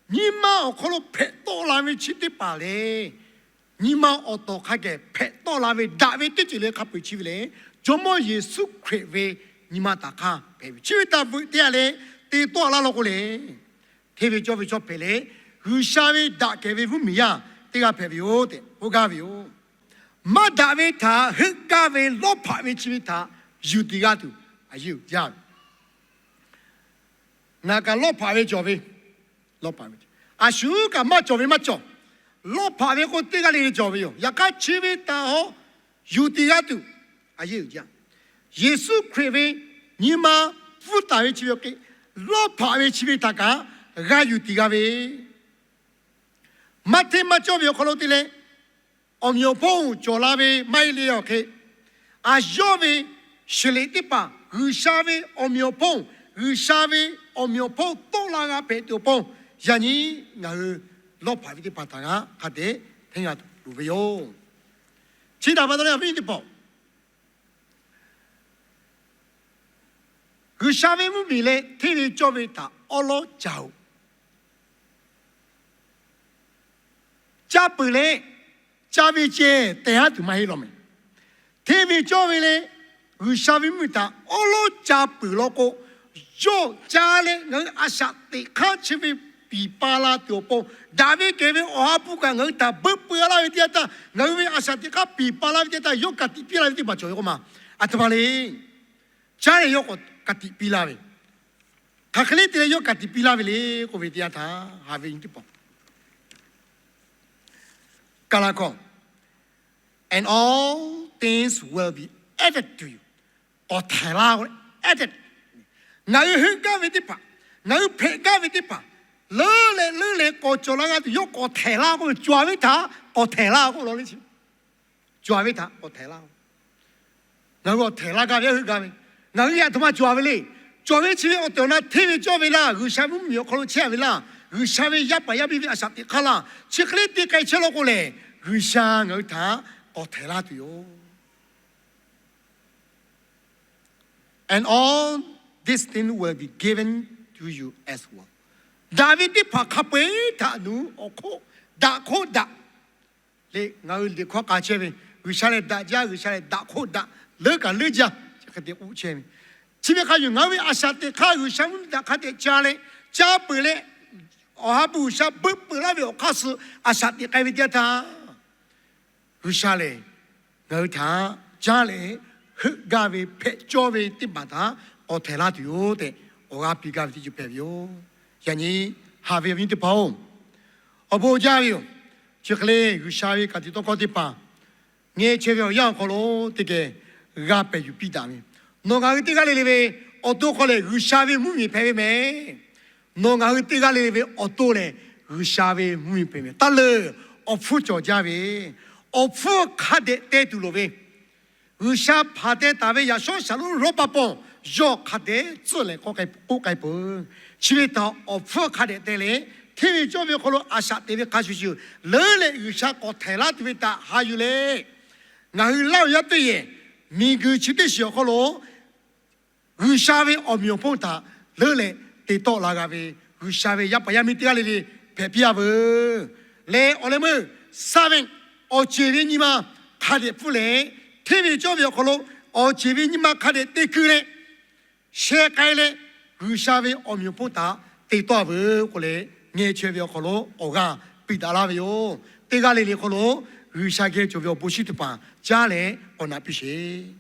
nyi ma awˬ hk'aw lo hpehꞈ tawˆ la ve chi teˇ hpaˍ lehˬ, nyi ma awˬ tawˍ hk'a geh hpehꞈ tawˆ la ve daꞈ ve teˇ ceuˬ leh hk'a peu-eˬ chi ve lehˬ, Jawˇmawˇ Yeˍsuˆ Hkriꞈ ve nyi ma taˍ hk'aˇ hpehꞈ ve. Chi ve htaꞈ veuꞈ te-a leh te tawˆ la law k'o lehˬ, hteˇ ve cawˇ ve chaw hpehꞈ leh, G'uiˬsha ve daꞈ kehˬ ve mvuhˇmiˬ yaˇ teˇ g'aˇ hpehꞈ ve yoˬ tehꞈ k'oˆ gaˇ ve yoˬ. Maˇ daꞈ ve htaꞈ heuˆ gaˇ ve lawˇ hpaꞈ ve chi ve htaꞈ yuˬ tiꞈ g'a tuˬ a yeˇ uiˍ jaˇ ve. Ngaˬ kaꞈ lawˇ hpaꞈ ve cawˬ ve, lawˇ hpaꞈ ve, a shu kaꞈ maˇ cawˬ ve maˇ cawˬ. Lawˇ hpaꞈ ve k'o teˇ g'aˇ le le cawˬ ve yoˬ. Yaꞈ hk'aˇ chi ve htaꞈ a yuˬ tiꞈ g'a tuˬ a yeˇ uiˍ jaˇ. Yeˍsuˆ Hkriꞈ ve nyi ma pfuhˇ taˍ ve chi ve awˬ hk'e, lawˇ hpaꞈ ve chi ve htaꞈ kaꞈ g'a yuˬ tiꞈ g'a ve, maˇ hteˇ maˇ cawˇ ve awˬ hk'aw lo te leh, awˬ meꞈ awˬ hponˇ cawˬ la ve maˇ heˆ le awˬ hk'e, a yawˇ ve sheˍ leꞈ teˇ hpaˍ, G'uiˬsha ve awˬ meꞈ awˬ hponˇ, G'uiˬsha ve awˬ meꞈ awˬ hponˇ tawˆ la g'a hpehꞈ tuˬ awˬ pon, yaꞈ nyi ngaˬ hui lawˇ hpaꞈ ve teˇ hpaˍ htaꞈ g'a hk'a dehꞈ hteˇ g'a tuˬ loˍ ve yoˬ. Chi htaꞈ pa taw leh awˬ viˉ teˇ hpaˍ, G'uiˬsha ve mvuhˇmiˬ leh hteˇ ve cawˇ ve htaꞈ awˉ lawˉ ca-oˬ. Ca peuˬ leh, ca ve ceh tehˬ haˉ tuˬ maˇ heˆ law meh. Hteˇ ve cawˇ ve leh G'uiˬsha ve mvuhˇmiˬ htaꞈ awˉ lawˉ ca peuˬ law k'o, yawˇ ca leh ngaˬ hui a shaꞈ teꞈ hk'aˇ chi ve piˍ pa la tuˬ awˬ pon, daꞈ ve kehˬ ve Awˬ ha hpu kaꞈ ngaˬ hui htaꞈ beuˆ peu-a laˇ ve teˇ yanˇ htaˇ, ngaˬ hui ve a shaꞈ teꞈ hk'aˇ piˍ pa la ve teˇ yanˇ htaˇ, yawˇ ka tiꞈ piˇ laˇ ve teˇ hpaˍ cawˬ ve k'o ma, a htoꞈ ma le. Caˉ leh yawˇ k'awꞈ ka tiꞈ piˇ laˇ ve, hk'aˬ hk'e le te leh yawˇ ka tiꞈ piˇ laˇ ve le k'oˆ ve teˇ yanˇ htaˇ, haꞈ ve nyi teˇ hpaˍ, Kaˍlaˍ hkawˇ, and all things will be added to you. K'awꞈ htehˍ laˇ k'o, added. Ngaˬ hui heuˆ gaˇ ve teˇ hpaˍ, ngaˬ hui hpehꞈ gaˇ ve teˇ hpaˍ, leuˉ leh leuˉ leh k'awꞈ cawˬ la g'a tuˬ yawˇ k'awꞈ htehˍ laˇ k'oˆ ve, cawˬ ve htaꞈ k'awꞈ htehˍ laˇ k'oˆ law le chi. cawˬ ve htaꞈ k'awꞈ htehˍ laˇ. Ngaˬ hui awˬ htehˍ laˇ gaˇ ve, heuˆ gaˇ ve, ngaˬ hui yaꞈ htoꞈ ma cawˬ ve le. Cawˬ ve chi ve awˬ tehˬ awˬ na hteˇ ve cawˇ ve laˇ. G'uiˬsha mvuhˇmiˬ awˬ hk'aw lo chehˇ ve laˇ. G'uiˬsha ve yaˇ paˍ yaˇ miˇ ve a shaꞈ teꞈ hk'aˇ laˇ. Chi hk'e le te k'ai chehˇ law k'o lehˬ, G'uiˬsha ngaˬ hui htaꞈ k'awꞈ htehˍ laˇ tuˬ yoˬ. And all these things will be given to you as well. Daꞈ ve teˇ hpaˍ hk'a peu-eˬ htaꞈ nawˬ hui awˬ hk'oˆ daꞈ hk'oˆ daꞈ le. Ngaˬ hui liꞈ hkawˇ k'a chehˇ ve, G'uiˬsha lehˬ daꞈ jaˇ, G'uiˬsha lehˬ daꞈ hk'oˆ daꞈ, leuˉ kaꞈ leuˉ jaˇ, chi hk'e te k'oˆ chehˇ ve. Chi ve hk'a shuˍ ngaˬ hui ve a shaꞈ teꞈ hk'aˇ G'uiˬsha mvuhˇmiˬ htaꞈ hk'a dehꞈ ca leh, caˇ peuˬ leh, Awˬ ha hpu G'uiˬsha beuˆ peuˬ laˇ ve awˬ hk'aˇ suh a shaꞈ teꞈ k'ai ve teˇ yanˇ htaˇ, G'uiˬsha lehˬ ngaˬ hui htaꞈ caˇ leh, heuˆ gaˇ ve hpehꞈ cawˇ ve teˇ maˬ htaꞈ k'awꞈ htehˍ laˇ tuˬ yoˬ tehꞈ, awˬ g'aˇ piˇ gaˇ ve teˇ ceuˬ hpehꞈ ve yoˬ. Yaꞈ nyi haꞈ ve awˬ viˉ teˇ hpaˍ-oˬ, awˬ bon jaˇ ve yoˬ. Chi hk'e le G'uiˬsha ve ka tiꞈ tawˇ hkawˇ teˇ hpaˍ ngeh chehˇ ve awˬ yanˇ awˬ hk'aw lo teˇ geh g'a pehˬ yuˬ piˇ daꞈ ve, nawˬ ngaˬ hui teˇ g'aˇ le le ve awˬ to hk'aw lehˬ G'uiˬsha ve mvuhˇmiˬ hpehꞈ ve mehˍ. Nawˬ ngaˬ hui teˇ g'aˇ le le ve awˬ to lehˬ G'uiˬsha ve mvuhˇmiˬ hpehꞈ ve. Taˇ leuˬ, awˬ hpfuhˇ cawˬ jaˇ ve, awˬ hpfuhˇ hk'a dehꞈ te tuˬ loˍ ve, G'uiˬsha hpanˍ teh taˍ ve yaꞈ shawˉ shaˍ lonˉ Roˉ paˇ pawˇ yawˇ hk'a dehꞈ tcuhˆ leh k'oˆ k'ai peuˬ. Chi ve htaꞈ awˬ hpfuhˇ hk'a dehꞈ te leh, hteˇ ve cawˇ ve awˬ hk'aw lo a shaꞈ teꞈ ve hk'a shuˍ shuˍ, leuˉ leh G'uiˬsha k'awꞈ htehˍ laˇ tuˬ ve htaꞈ haꞈ yuˬ leh, ngaˬ hui Laˇ huˍ yaˇ teˇ yehˬ miˬguiˬ chi teˇ shiˍ awˬ hk'aw lo G'uiˬsha ve awˬ meꞈ awˬ hponˇ htaꞈ leuˉ leh te tawˆ la g'a ve, G'uiˬsha ve yaˇ paˍ yaˇ miˇ teˇ g'aˇ le le hpehꞈ piˇ a veuˬ. Leh awˬ leh meuˇ saˍ venˇ awˬ ceˬ ve nyi ma hk'a dehꞈ pfuhˇ leh, hteˇ ve cawˇ ve awˬ hk'aw lo awˬ ceˬ ve nyi ma hk'a dehꞈ te keu leh, sheh k'ai leh, G'uiˬsha ve awˬ meꞈ awˬ hponˇ htaꞈ te tawˆ a veuˬ k'oˆ leh, ngeh chehˇ ve awˬ hk'aw lo awˬ g'aˇ piˇ daꞈ laˇ ve yoˬ. Teˇ g'aˇ le le hk'aw lo G'uiˬsha geh cawˬ ve awˬ bon shinˉ teˇ hpaˍ caˉ leh k'awꞈ naꞈ piˇ sheˍ.